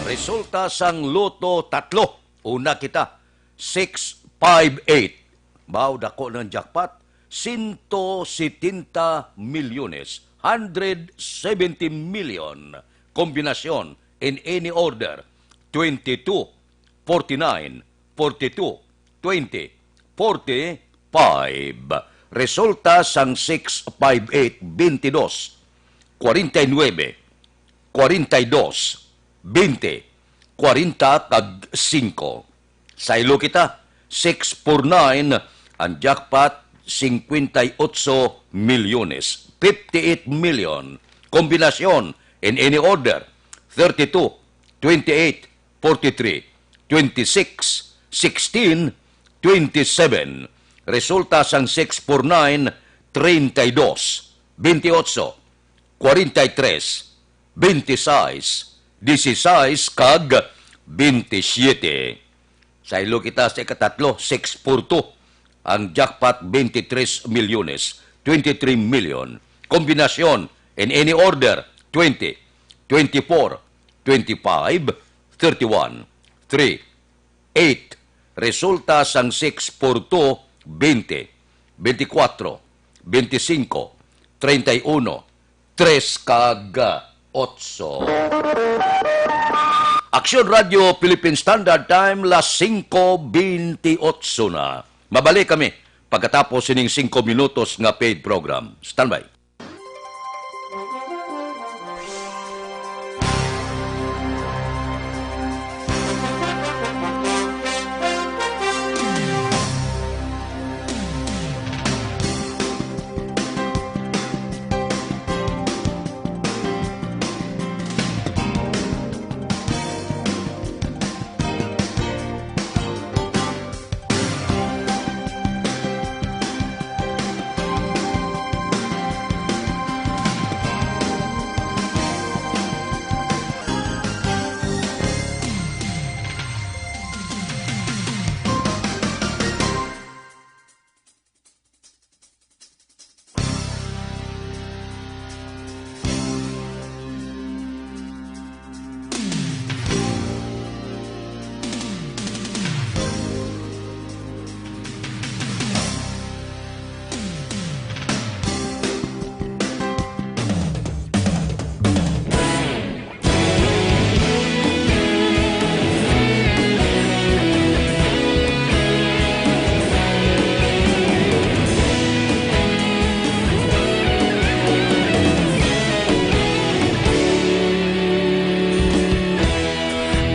Resulta sang Lotto tatlo. Una kita, six five eight. Baw dako ng jackpot, sento setenta milyones, hundred seventy million. Kombinasyon in any order, twenty-two, forty-nine, forty-two, twenty, forty-five. Resulta sang six five eight, twenty-dos, forty-nine, forty-dos, twenty, forty kag singko. Saylo kita, six four nine, ang jackpot, cincuenta y ocho milyones, fifty-eight million. Kombinasyon, in any order, thirty-two, twenty-eight, forty-three, twenty-six, sixteen, twenty-seven. Resulta sang six four nine, treinta y dos, veintiocho, cuarenta y tres, veintiseis, dieciséis, kag veintisiete. Saylo kita sa ikatatlo, six four two. Ang jackpot, twenty-three milyones, twenty-three million. Kombinasyon, in any order, twenty, twenty-four, twenty-five, thirty-one, three, eight. Resulta sang six four two, twenty, twenty-four, twenty-five, treinta y uno, tres kag otso. Aksyon Radyo Philippine Standard Time, las singko bentiocho na. Mabalik kami pagkatapos sining singko minutos nga paid program. Standby.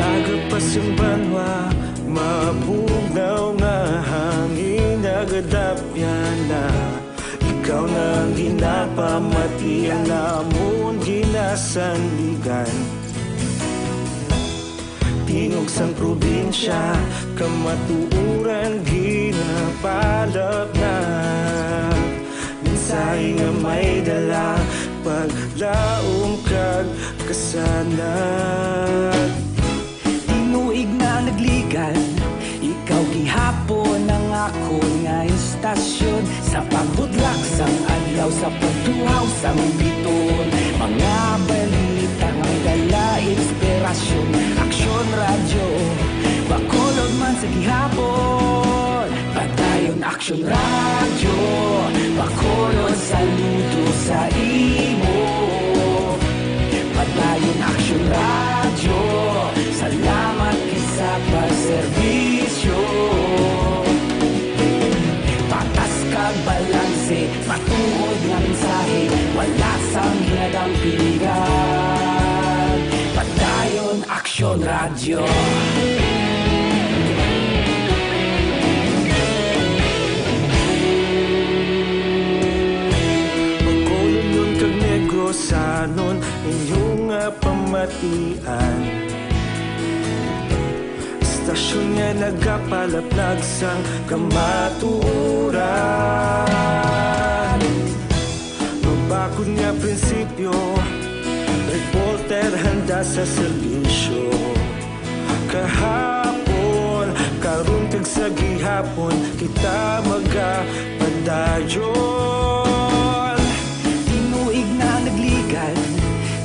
Aga pa sing banwa, mabugnaw nga hangin nagadapyan na. Ikaw na ang ginapamati, ang amon ginasandigan. Tingog sang probinsya, kamatuoran ginapalapnap. Mensahe nga may dala, paglaom kag kasanag. Tinuig na nagligan, ikaw gihapon ang akon nga Tasyon sa pagbudlak sang adlaw, sa pagtuhaw sang bituon, mga balita nga may dala inspirasyon. Aksyon Radyo, Bacolod man sa gihapon. Padayon Aksyon Radyo, Bacolod saludo sa imo. Padayon Aksyon Radyo, salamat gid sa pagserbisyo. Patas kag balanse, matuod nga mensahe, wala sang ginadampingan. Padayon Aksyon Radyo. Bacolodnon kag Negrosanon, inyo nga pamatian. Istasyon nga nagapalaplag sang kamatuoran. Mabakod nga prinsipyo, reporter handa sa serbisyo. Kahapon, karon, kag sa gihapon, kita magapadayon. Tinuig na nagligad,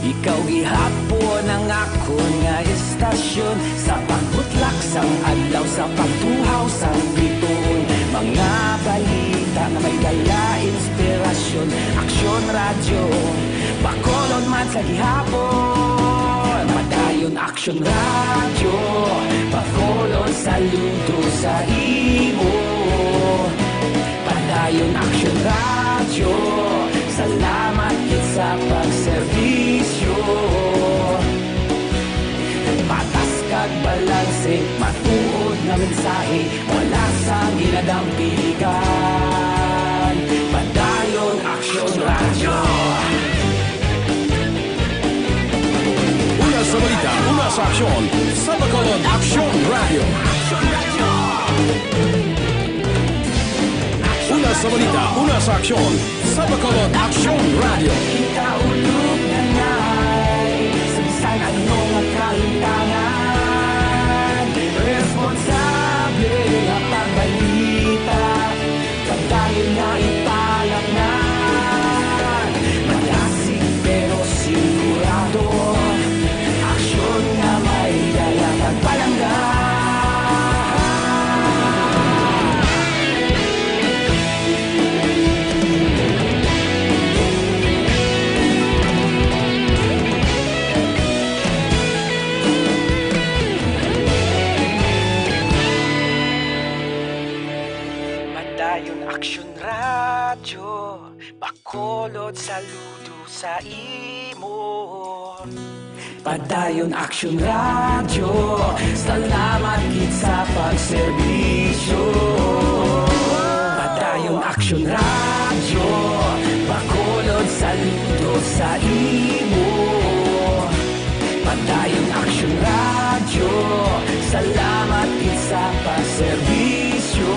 ikaw gihapon ang akon nga istasyon. Sa pagbutlak sang adlaw, sa pagtuhaw sang bituon, mga balita nga may dala inspirasyon. Aksyon Radyo, Bacolod man sa gihapon. Padayon Aksyon Radyo, Bacolod saludo sa imo. Padayon Aksyon Radyo, salamat gid sa pagserbisyo. Patas kag balanse, matuod nga mensahe, wala sang ginadampigan. Padayon Aksyon Radyo. Una sa balita, una sa aksyon, sa Bacolod Aksyon Radyo. Una sa balita, una sa aksyon, sa Bacolod Aksyon Radyo. Kita ulog na ngay, sa bisan ano nga kalimtangan, responsable nga pagbalita. Padayon nga ipalatnan, madasig pero sigurado. Aksyon nga may dala kag palangga. Padayon Aksyon Radyo, Bacolod saludo sa imo. Padayon Aksyon Radyo, salamat gid sa pagserbisyo. Padayon Aksyon Radyo, Bacolod saludo sa imo. Padayon Aksyon Radyo, salamat gid sa pagserbisyo.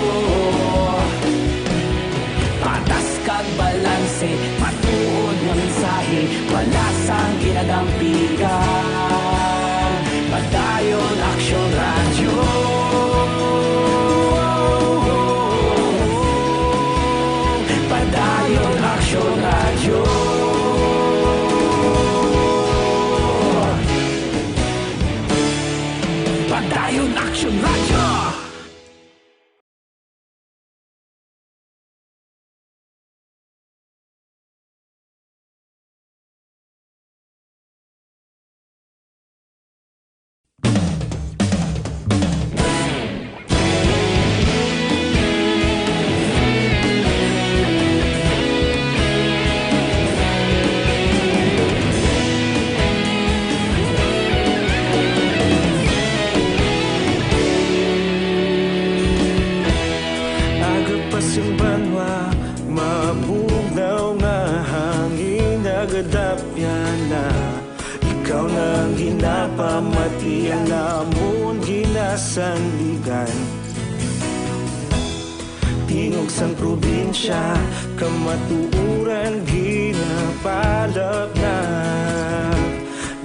Patas kag balanse, matuod nga mensahe, wala sang ginadampigan. Padayon Aksyon Radyo. Padayon Aksyon Radyo. Padayon Aksyon Radyo. Aga pa sing banwa, mabugnaw nga hangin nagadapyan na. Ikaw na ang ginapamati, ang amon ginasandigan. Tingog sang probinsya, kamatuoran ginapalaplag.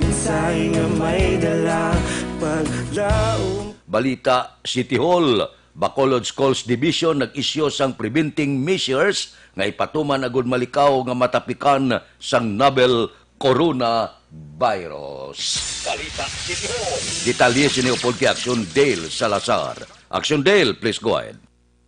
Mensahe nga may dala, paglaom. Balita, City Hall. Bacolod Schools Division nag-isyu sang preventing measures nga ipatuman agud malikaw nga matapikan sang novel coronavirus. Balita City Hall. Detalye sini upod kay Action Dale Salazar. Action Dale, please go ahead.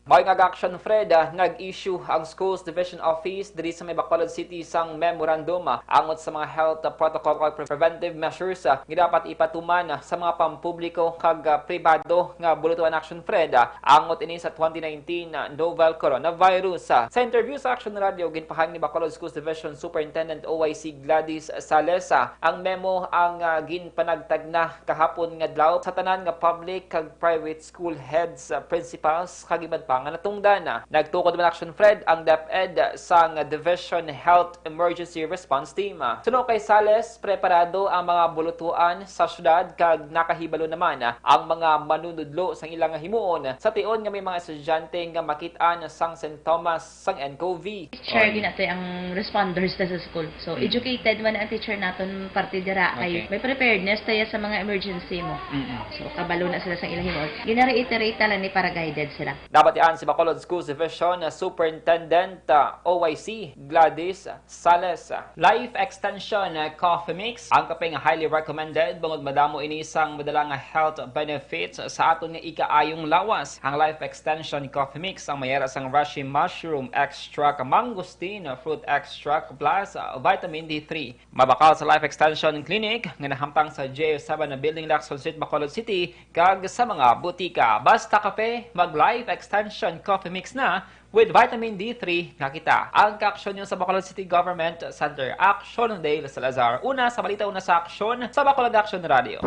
May nga Action Fred, ah, nag-issue ang Schools Division Office diri sa may Bacolod City sang memorandum, ah, angot sa mga health, ah, protocol o preventive measures, ah, nga dapat ipatuman, ah, sa mga pampubliko kag, ah, pribado nga bulutuan. Action Fred, ah, angot ini sa twenty nineteen, ah, novel coronavirus. Ah, sa interview sa Action Radio, ginpahayag ni Bacolod Schools Division Superintendent O I C Gladys Sales, ah, ang memo ang, ah, ginpanagtag na kahapon nga adlaw sa tanan nga public kag private school heads, ah, principals, kag iban pa nga natungdan. Nagtukod man, Action Fred, ang DepEd sang Division Health Emergency Response Team. Suno kay Sales, preparado ang mga bulutuan sa syudad kag nakahibalo naman ang mga manunudlo sang ila nga himuon sa tion nga may mga estudyante nga makit-an sang sintomas sang N C O V. Teacher, Oy. Ginatoy ang responders na sa school. So, Mm. educated man ang teacher naton parte dira kay Okay. may preparedness tayo sa mga emergency mo. Mm-mm. So, kabalo na sila sa ilang himuon. Gina-reiterate na lang ni para guided sila. Nabatian si Bacolod Schools Division na Superintendent, ah, O I C Gladys Sales. Life Extension, ah, Coffee Mix, ang kape nga highly recommended bangod madamo ini sang madala nga health benefits sa aton nga ikaayong lawas. Ang Life Extension Coffee Mix ang may ara sang reishi mushroom extract, mangosteen fruit extract, plus, ah, vitamin D three. Mabakal sa Life Extension Clinic nga nahamtang sa J F seven Building, Lacson Street, Bacolod City, kag sa mga butika. Basta kape, mag Life Extension Coffee Mix na with vitamin D three nga kita. Ang kaaksyon niyo sa Bacolod City Government Center. Action Dale Salazar. Una sa balita, una sa aksyon sa Bacolod Action Radio.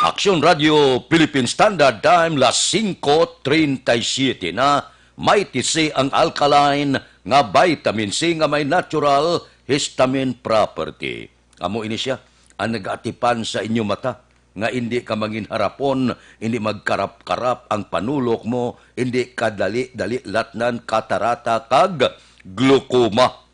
Action Radio Philippine Standard Time, las singko treinta y siete na. May tisi ang alkaline nga vitamin C nga may natural histamine property. Amo ini sia ang nagaatipan sa inyo mata, nga indi ka mangin harapon, indi magkarap-karap ang panulok mo, indi ka dali-dali latnan katarata kag glaucoma.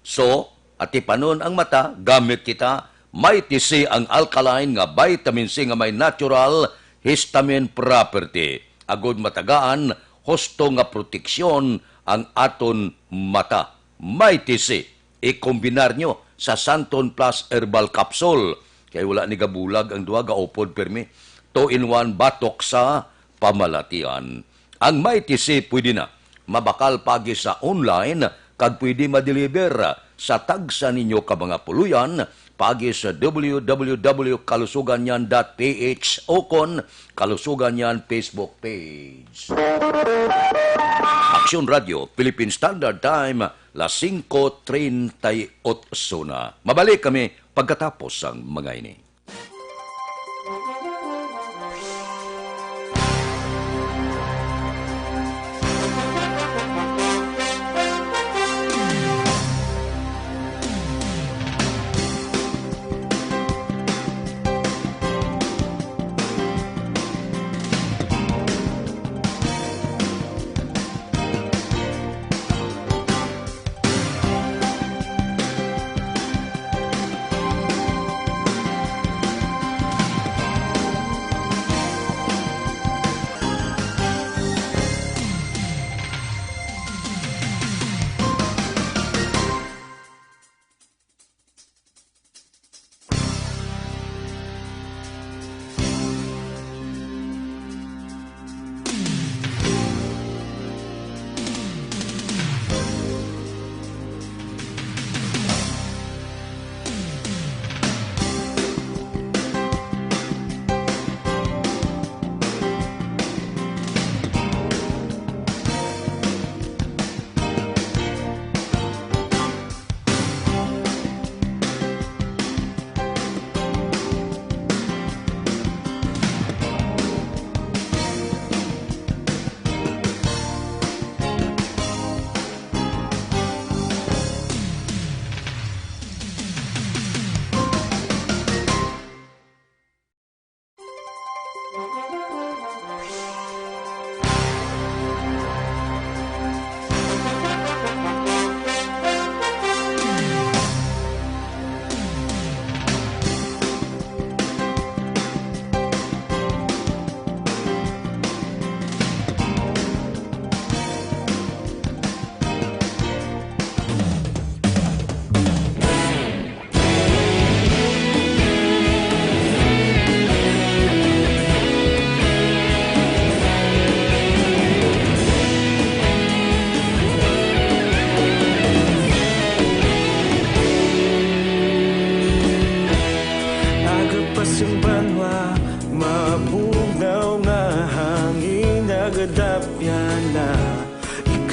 So, atipanon ang mata gamit kita. May tisi ang alkaline nga vitamin C nga may natural histamine property, agud matagaan husto nga proteksyon ang aton mata. May tisi, ikombinar nyo sa Santon Plus Herbal Capsule. Kay wala ni gabulag ang duha, gaupod pirmi. Two-in-one batok sa pamalatian. Ang Mighty C pwede na mabakal pagi sa online kag pwede ma-deliver sa tagsa ninyo ka mga puluyan pagi sa W W W kalusuganyan dot P H ukon Kalusuganyan Facebook page. Aksyon Radio, Philippine Standard Time, las singko treinta y ocho na. Mabalik kami pagkatapos sang mga ini.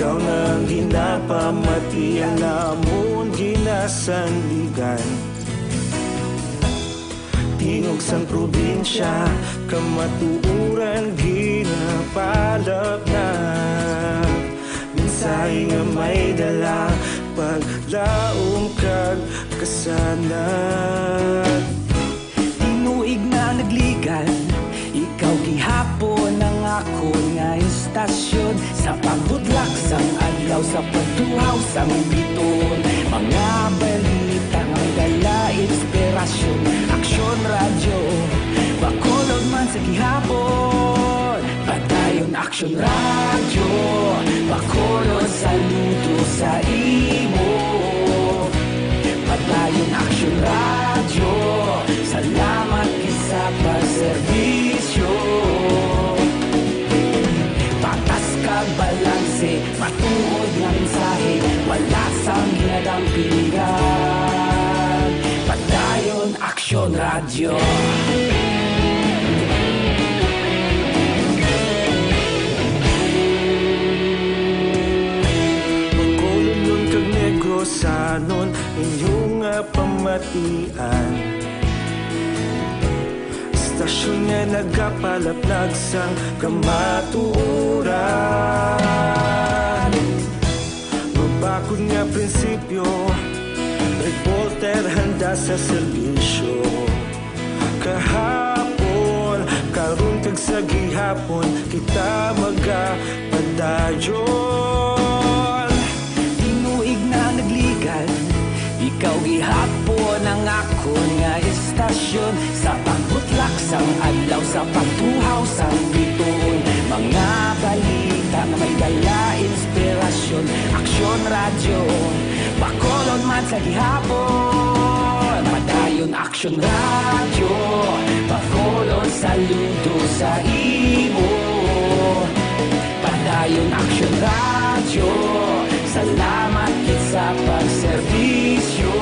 Ikaw na ang ginapamatian, amon ginasandigan. Tingog sang probinsya, kamatuoran ginapalapnag. Mensahe nga may dala, paglaom kag kasanag. Tinuig na nagligan, ikaw gihapon ang akon nga istasyon. Sa pagbutlak sang adlaw, sa pagtuhaw sang bituon, mga balita nga may dala inspirasyon. Aksyon Radyo, Bacolod man sa gihapon. Padayon Aksyon Radyo, Bacolod, saludo sa imo. Padayon Aksyon Radyo, salamat gid sa pagserbisyo. Patas kag balanse, matuod nga mensahe, wala sang ginadampigan. Padayon Aksyon Radyo. Bacolodnon kag Negrosanon, inyo nga pamatian. Istasyon nga nagapalapnag sang kamatuoran. Mabakod nga prinsipyo, reporter handa sa serbisyo. Kahapon, karon kag sa gihapon, kita magapadayon. Tinuig na nagligan, ikaw gihapon ang akon nga istasyon. Sa pagbutlak sang adlaw, sa pagtuhaw sang bituon, mga balita nga may dala inspirasyon. Aksyon Radyo, Bacolod man sa gihapon. Padayon Aksyon Radyo, Bacolod, saludo sa imo. Padayon Aksyon Radyo, salamat gid sa pagserbisyo.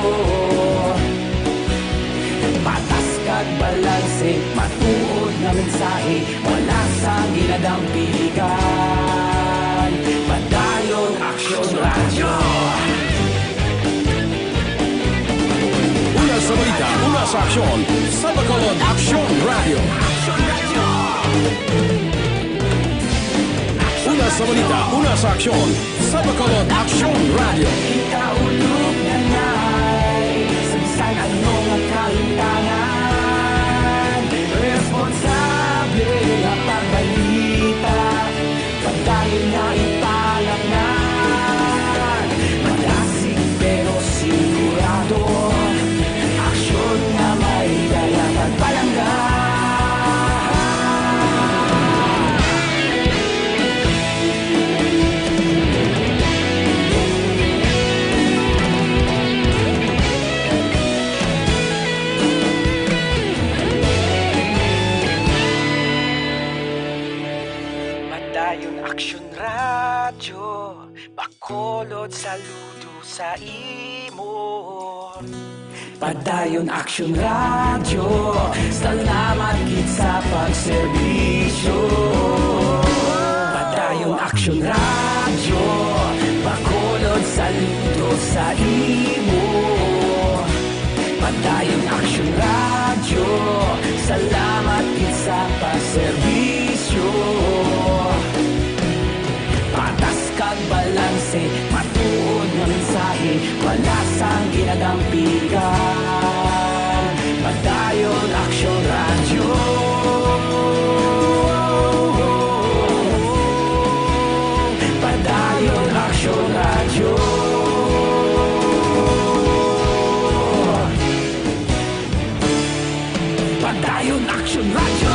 Patas kag balanse, matuod nga mensahe, wala sang ginadampigan. Padayon Aksyon Radyo. Una sa balita, una sa aksyon, sa Bacolod Aksyon Radyo. Una sa balita, una sa aksyon, sa Bacolod Aksyon Radyo. Kita ulog na ngay, sa bisan ano nga kahimtangan, responsable nga pagbalita. Padayon nga ipalapnag, madasig pero sigurado, aksyon nga may dala kag palangga. Padayon Aksyon Radyo, Bacolod, saludo sa imo. Padayon Aksyon Radyo, salamat gid sa pagserbisyo. Padayon Aksyon Radyo, Bacolod, saludo sa imo. Padayon Aksyon Radyo, salamat gid sa pagserbisyo. Patas kag balanse, matuod nga mensahe, wala sang ginadampigan. Padayon Aksyon Radyo. Padayon Aksyon Radyo. Padayon Aksyon Radyo.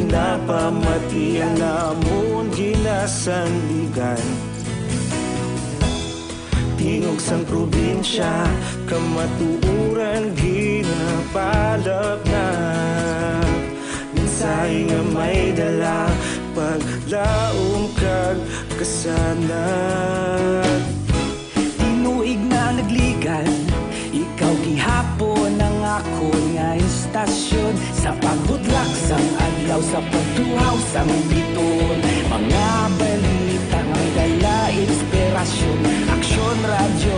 Napamati ang amon ginasandigan. Tingog sang probinsya, kamatuoran ginapalapnag. Mensahe nga may dala, paglaom kag kasanag. Tinuig na nagligan, ikaw gihapon ang akon nga istasyon. Sa pagbudlak sang adlaw, sa pagtuhaw sang biton, mga balita nga may dala inspirasyon. Aksyon Radyo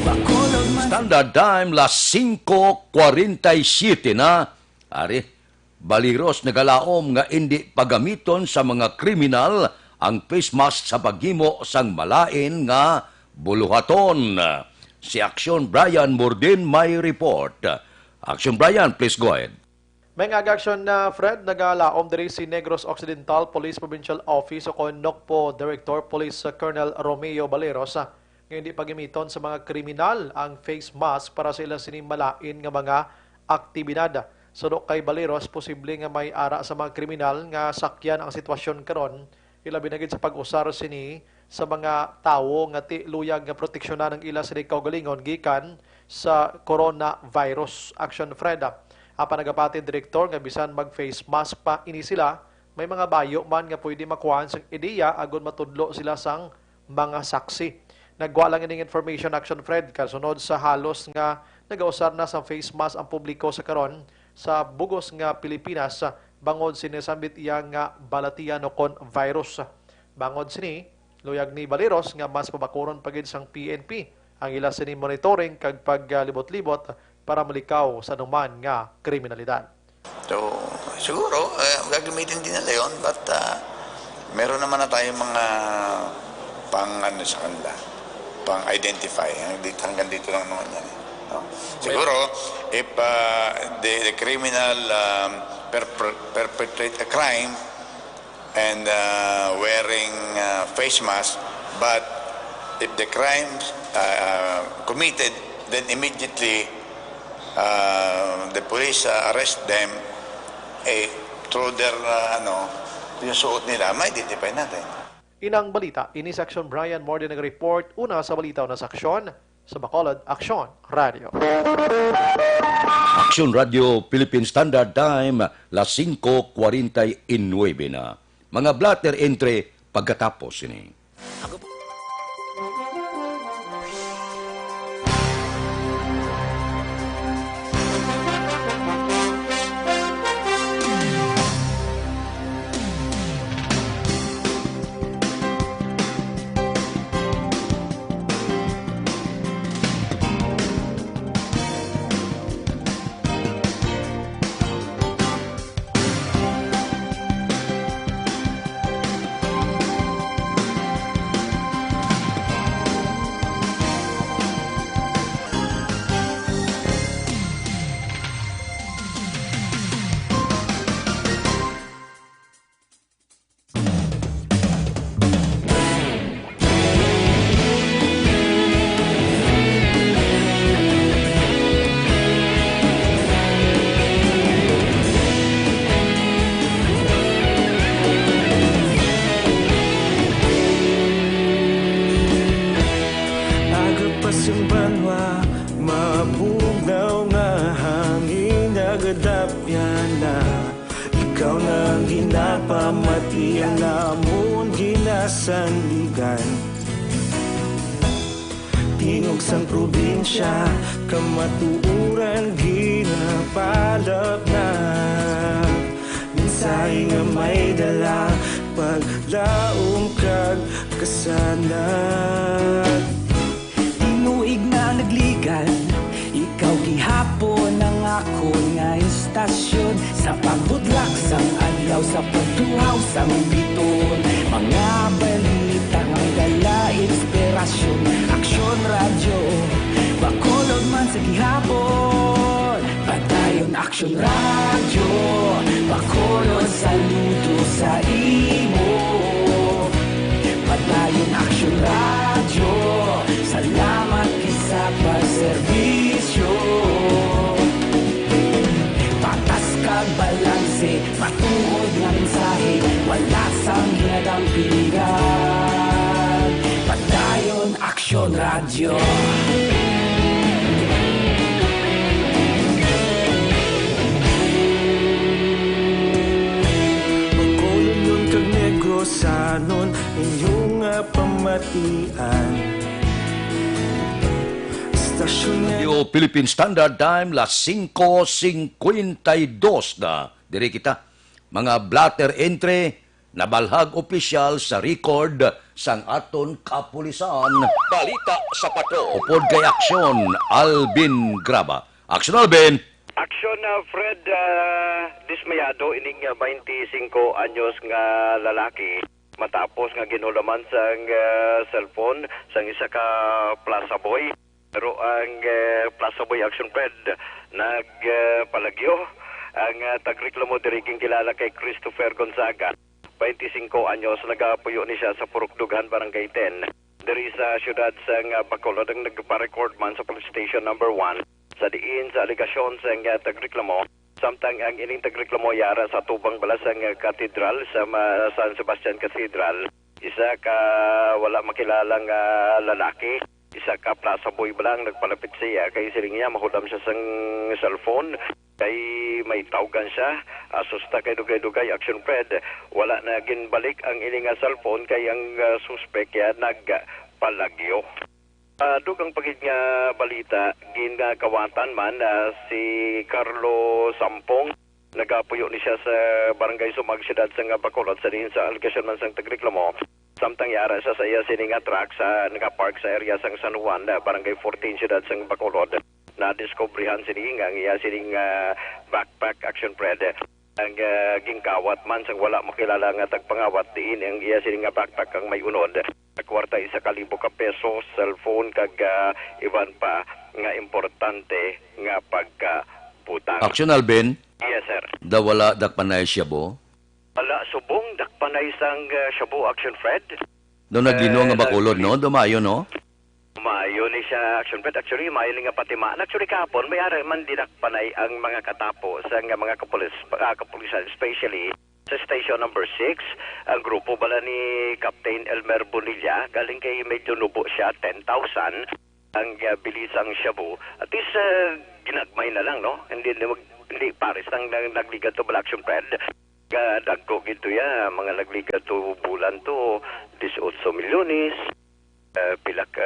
Bacolod man. Standard Time, las singko kwarenta y siyete na. Ari, Baleros nagalaom nga indi pagamiton sa mga kriminal ang face mask sa paghimo sang malain nga buluhaton. Si Aksyon Brian Mordin may report. Aksyon Brian, please go ahead. May nga aksyon na, Fred, nagalaom diri si Negros Occidental Police Provincial Office o kon NOCPO Director Police Colonel Romeo Baleros, ah, nga hindi pagamiton sa mga kriminal ang face mask para sa ila sini malain nga mga aktibidad. Suno kay Baleros, posible nga may ara sa mga kriminal nga sakyan ang sitwasyon karon, ilabi na gid sa pag-usar sini sa mga tawo nga ti luyag nga proteksyonan ang ila sini kaugalingon gikan sa coronavirus. Action Fred. Apan nagapati ang direktor nga bisan mag-face mask pa ini sila, may mga bayo man nga pwede makuhaan sang ideya agod matudlo sila sang mga saksi. Nagwa lang ining information, Action Fred, kasunod sa halos nga nagausar na sang face mask ang publiko sa karon sa bugos nga Pilipinas, bangod sini sambit iya nga balatian o kon virus. Bangod sini, luyag ni Baleros nga mas pabakuron pa gid sang P N P ang ila sini monitoring kag paglibot-libot para malikaw sa anuman nga kriminalidad. So, siguro, eh, gagamitin din nila yun, but, ah, meron naman na tayong mga pang, ano, sa kanila, pang-identify. Hanggang dito, hanggang dito lang naman yan, eh, no? Siguro, if, ah, the, the criminal, um, perpre-, perpetrate a crime, and, uh, wearing, uh, face mask, but if the crime, uh, committed, then immediately, uh, the police, uh, arrest them, eh, through their, uh, ano, yung suot nila, ma-identify natin. Inang balita, ini si Action Brian Morde nag-report, una sa balita, una sa aksyon, sa Bacolod Aksyon Radio. Aksyon Radio Philippine Standard Time, las singko kwarenta y nuebe na. Mga blotter entry pagkatapos sini. Aga pa sang banwa, mabugnaw nga hangin, nagadapyan na. Ikaw na ang ginapamati, ang amon ginasandigan. Tingog sang probinsya, kamatuoran ginapalapnag. Mensahe nga may dala, paglaom kag kasanag. Tinuig na nagligan, ikaw gihapon ang akon nga istasyon. Sa pagbudlak sang adlaw, sa pagtuhaw sang biton, mga balita nga may dala inspirasyon. Aksyon Radyo Bacolod man sa gihapon. Padayon Aksyon Radyo Bacolod, saludo sa imo. Padayon Aksyon Radyo, salamat gid sa pagserbisyo. Patas kag balanse, matuod nga Pilihan, Padayon Aksyon Radyo. Bacolodnon kag Negrosanon, inyo nga pamatian. Stasyon nga Yo, Philippine Standard Time, las singko singkwenta y dos na. Diri kita, mga blotter entry, nabalhag opisyal sa record sang aton kapulisan. Balita sa Patrol. Upod kay Aksyon, Alvin Graba. Aksyon, Alvin! Aksyon, ah, Fred, ah, dismayado ining, ah, twenty-five anyos nga lalaki matapos nga ginhulaman sang, ah, cellphone sang isa ka plaza boy. Pero ang, eh, Plaza Boy Action Fred nag, eh, palagyo. Ang, eh, tagreklamo diri ginkilala kay Christopher Gonzaga, twenty-five anyos, nagapuyo ni siya sa Purok Dughan, Barangay ten, diri sa siyudad sang, ah, Bacolod, ang nagpa-record man sa Police Station Number One, sa diin sa alegasyon sang, ah, tagreklamo, samtang ang ining tagreklamo yara sa tubang bala sang, ah, katedral sa ma-, San Sebastian Cathedral, isa ka wala makilala nga lalaki, isa ka plaza boy bala ang nagpalapit sa iya, kay siling niya mahudam siya sang cellphone, kay may tawgan siya. Asusta kay dugay-dugay, Action Fred, wala na ginbalik ang ini nga cellphone, kay ang, ah, suspek ya nagpalagyo. Ah, dugang pa gid nga balita, ginkawatan man, ah, si Carlo Sampong. Nagapuyo ni siya sa Barangay Sumag, siyudad sang Bacolod, sa diin sa alegasyon man sang tagreklamo. Samtang yara siya sa iya sini nga truck sa nagapark sa area sang San Juan, ah, Barangay fourteen, siyudad sang Bacolod, nadiskubrihan sini nga ang iya sining, ah, backpack, Action Fred. Ang, ah, ginkawat man sang wala makilala nga tagpangawat, diin ang iya sini nga backpack ang may unod nga kwarta, isa ka libo ka pesos, cellphone, kag, ah, iban pa nga importante nga pagkabutang. Action, Alvin. Yes, sir. Daw wala dakpanay shabu? Wala subong dakpanay sang, ah, shabu, Action Fred. Daw naglino nga, eh, Bacolod, nagli- no? Daw maayo, no? Maayo ni siya, Action Fred. Actually, maayo ni nga patimaan. Actually, kahapon, may ara man dinakpanay ang mga katapo sa nga mga kapulis-, ah, kapulisan, especially sa Station Number Six, ang grupo bala ni Captain Elmer Bonilla, galing kay medyo nubo siya, ten thousand ang, ah, bili sang shabu. At least, ah, ginagmay na lang, no? Hindi, hindi mag-, hindi pares ang nag-, nagligad to bala, Action Fred. Kadagko gid to ya, mga nagligad to bulan to, dieciocho milyones. Eh, pila ka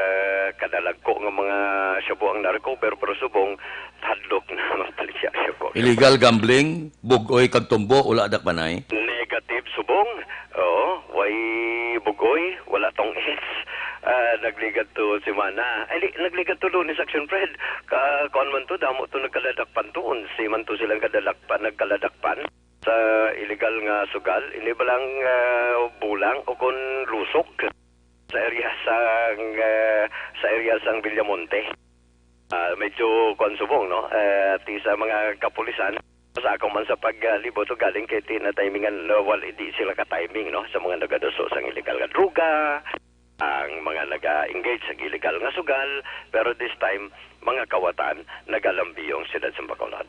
kadalagko nga mga shabu ang na-recover, pero subong, hadlok na mapaligya shabu. Illegal gambling, bug-oy kag tumbo, wala dakpanay? Negative, subong. Oo, way bug-oy, wala tong S. Ah, nagligad to semana. Ay, di, nagligad to Lunes, Action Fred. Ka, kuan man to, damo to nagkaladakpan to. Onse man to silang kadalakpan, nagkaladakpan sa illegal nga sugal. Ini ba lang, ah, bulang o kon lusok sa area sang, ah, sa area sang Villamonte? Ah, medyo kuwan subong, no? Eh, ti sa mga kapulisan, sa ako man sa paglibot, galing kay ti na timingan, no, wal, di sila ka-timing, no, sa mga nagaduso sang illegal nga droga, ang mga naga-engage sa illegal nga sugal, pero this time, mga kawatan, nagalambiyong siyudad sa Bacolod.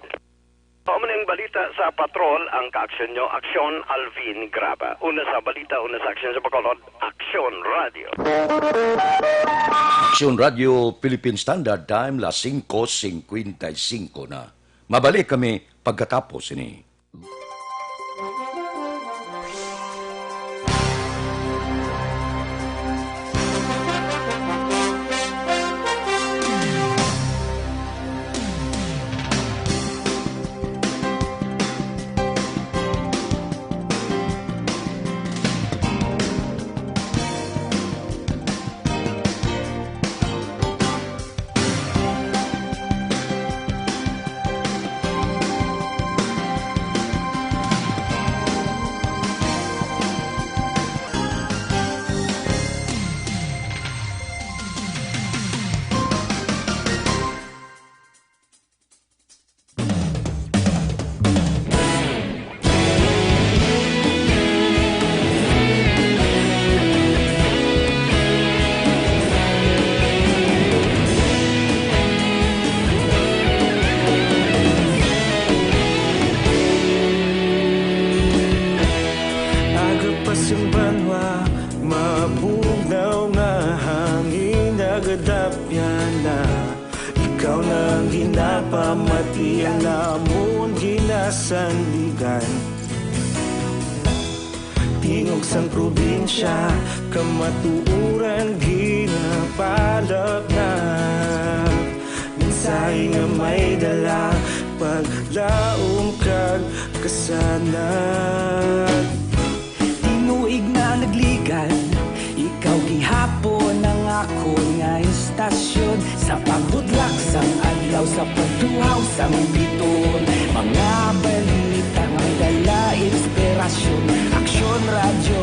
Mao man ang balita sa Patrol, ang kaaksyon nyo, Aksyon Alvin Graba. Una sa balita, una sa aksyon sa Bacolod, Aksyon Radio. Aksyon Radio, Philippine Standard Time, las singko singkwenta y singko na. Mabalik kami pagkatapos ini. Pamatian namon ginasandigan, tingog sang probinsya, kamatuoran ginapalapnap. Mensahe nga may dala, paglaom kag kasanag. Tinuig na nagligan, ikaw gihapon ang akon nga istasyon. Sa pagbutlak sang adlaw, sa pagtuhaw sang bituon, mga balita nga may dala inspirasyon. Aksyon Radyo,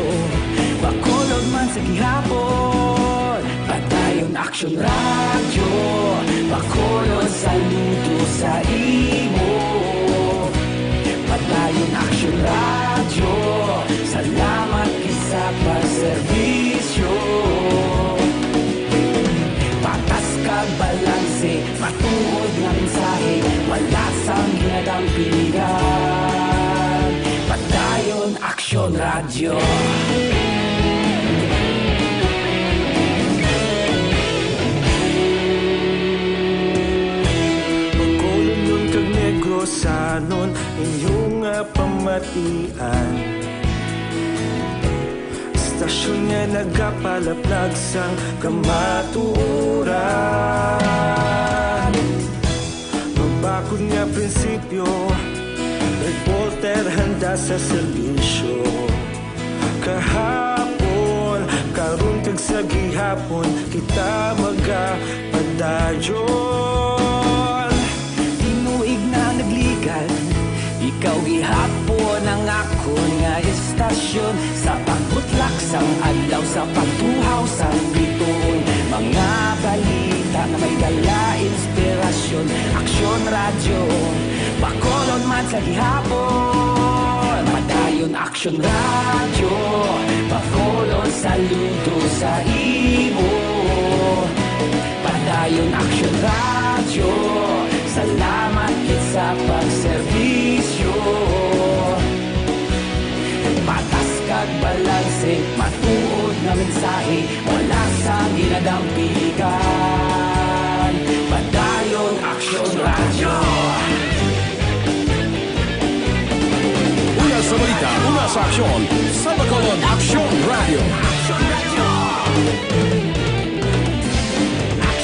Bacolod man sa gihapon. Padayon Aksyon Radyo, Bacolod, saludo sa imo. Padayon Aksyon Radyo, salamat gid sa pagserbisyo. Patas kag balanse, matuod nga mensahe, wala sang ginadampigan. Padayon Aksyon Radyo. Bacolodnon kag Negrosanon, inyo nga pamatian. Istasyon nga nagapalaplag sang kamatuoran. Mabakod nga prinsipyo, reporter handa sa serbisyo. Kahapon, karon kag sa gihapon, kita magapadayon. Tinuig na nagligan, ikaw gihapon ang akon nga istasyon. Sa pagbutlak sang adlaw, sa pagtuhaw sang bituon, mga balita nga may dala inspirasyon. Aksyon Radyo, Bacolod man sa gihapon. Padayon Aksyon Radyo, Bacolod, saludo sa imo. Padayon Aksyon Radyo, salamat gid sa pagserbisyo. Patas kag balanse, matuod nga mensahe, wala sang ginadampigan. Padayon Aksyon Radyo. Una sa balita, una sa aksyon, sa Bacolod Aksyon Radyo.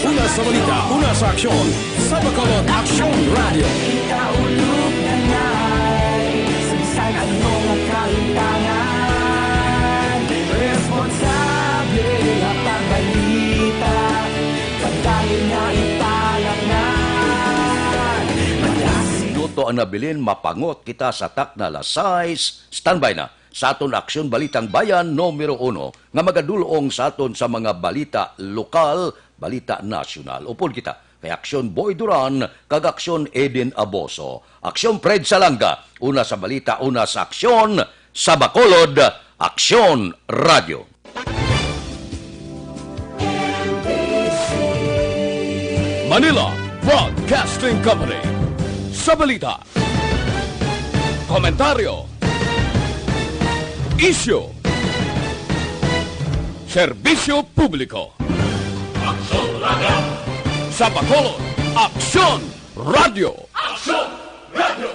Una sa balita, una sa aksyon, sa Bacolod Aksyon Radyo. Kita ulog na ngay, sa bisan ano nga kalimtangan, responsable nga pagbalita, padayon nga italangan. Madasi. Minuto ang nabilin, mapangot kita sa takna alas sais. Standby na sa aton Aksyon Balitang Bayan numero uno nga magadul-ong sa aton sa mga balita lokal, balita nasyonal. Upod kita kay Aksyon Boy Duran kag Aksyon Eden Aboso. Aksyon Fred Salanga, una sa balita, una sa aksyon, sa Bacolod, Aksyon Radyo. Manila Broadcasting Company. Sa balita, komentaryo, isyu, serbisyo publiko. Aksyon Radyo. Sa Bacolod, Aksyon Radyo. Aksyon Radyo.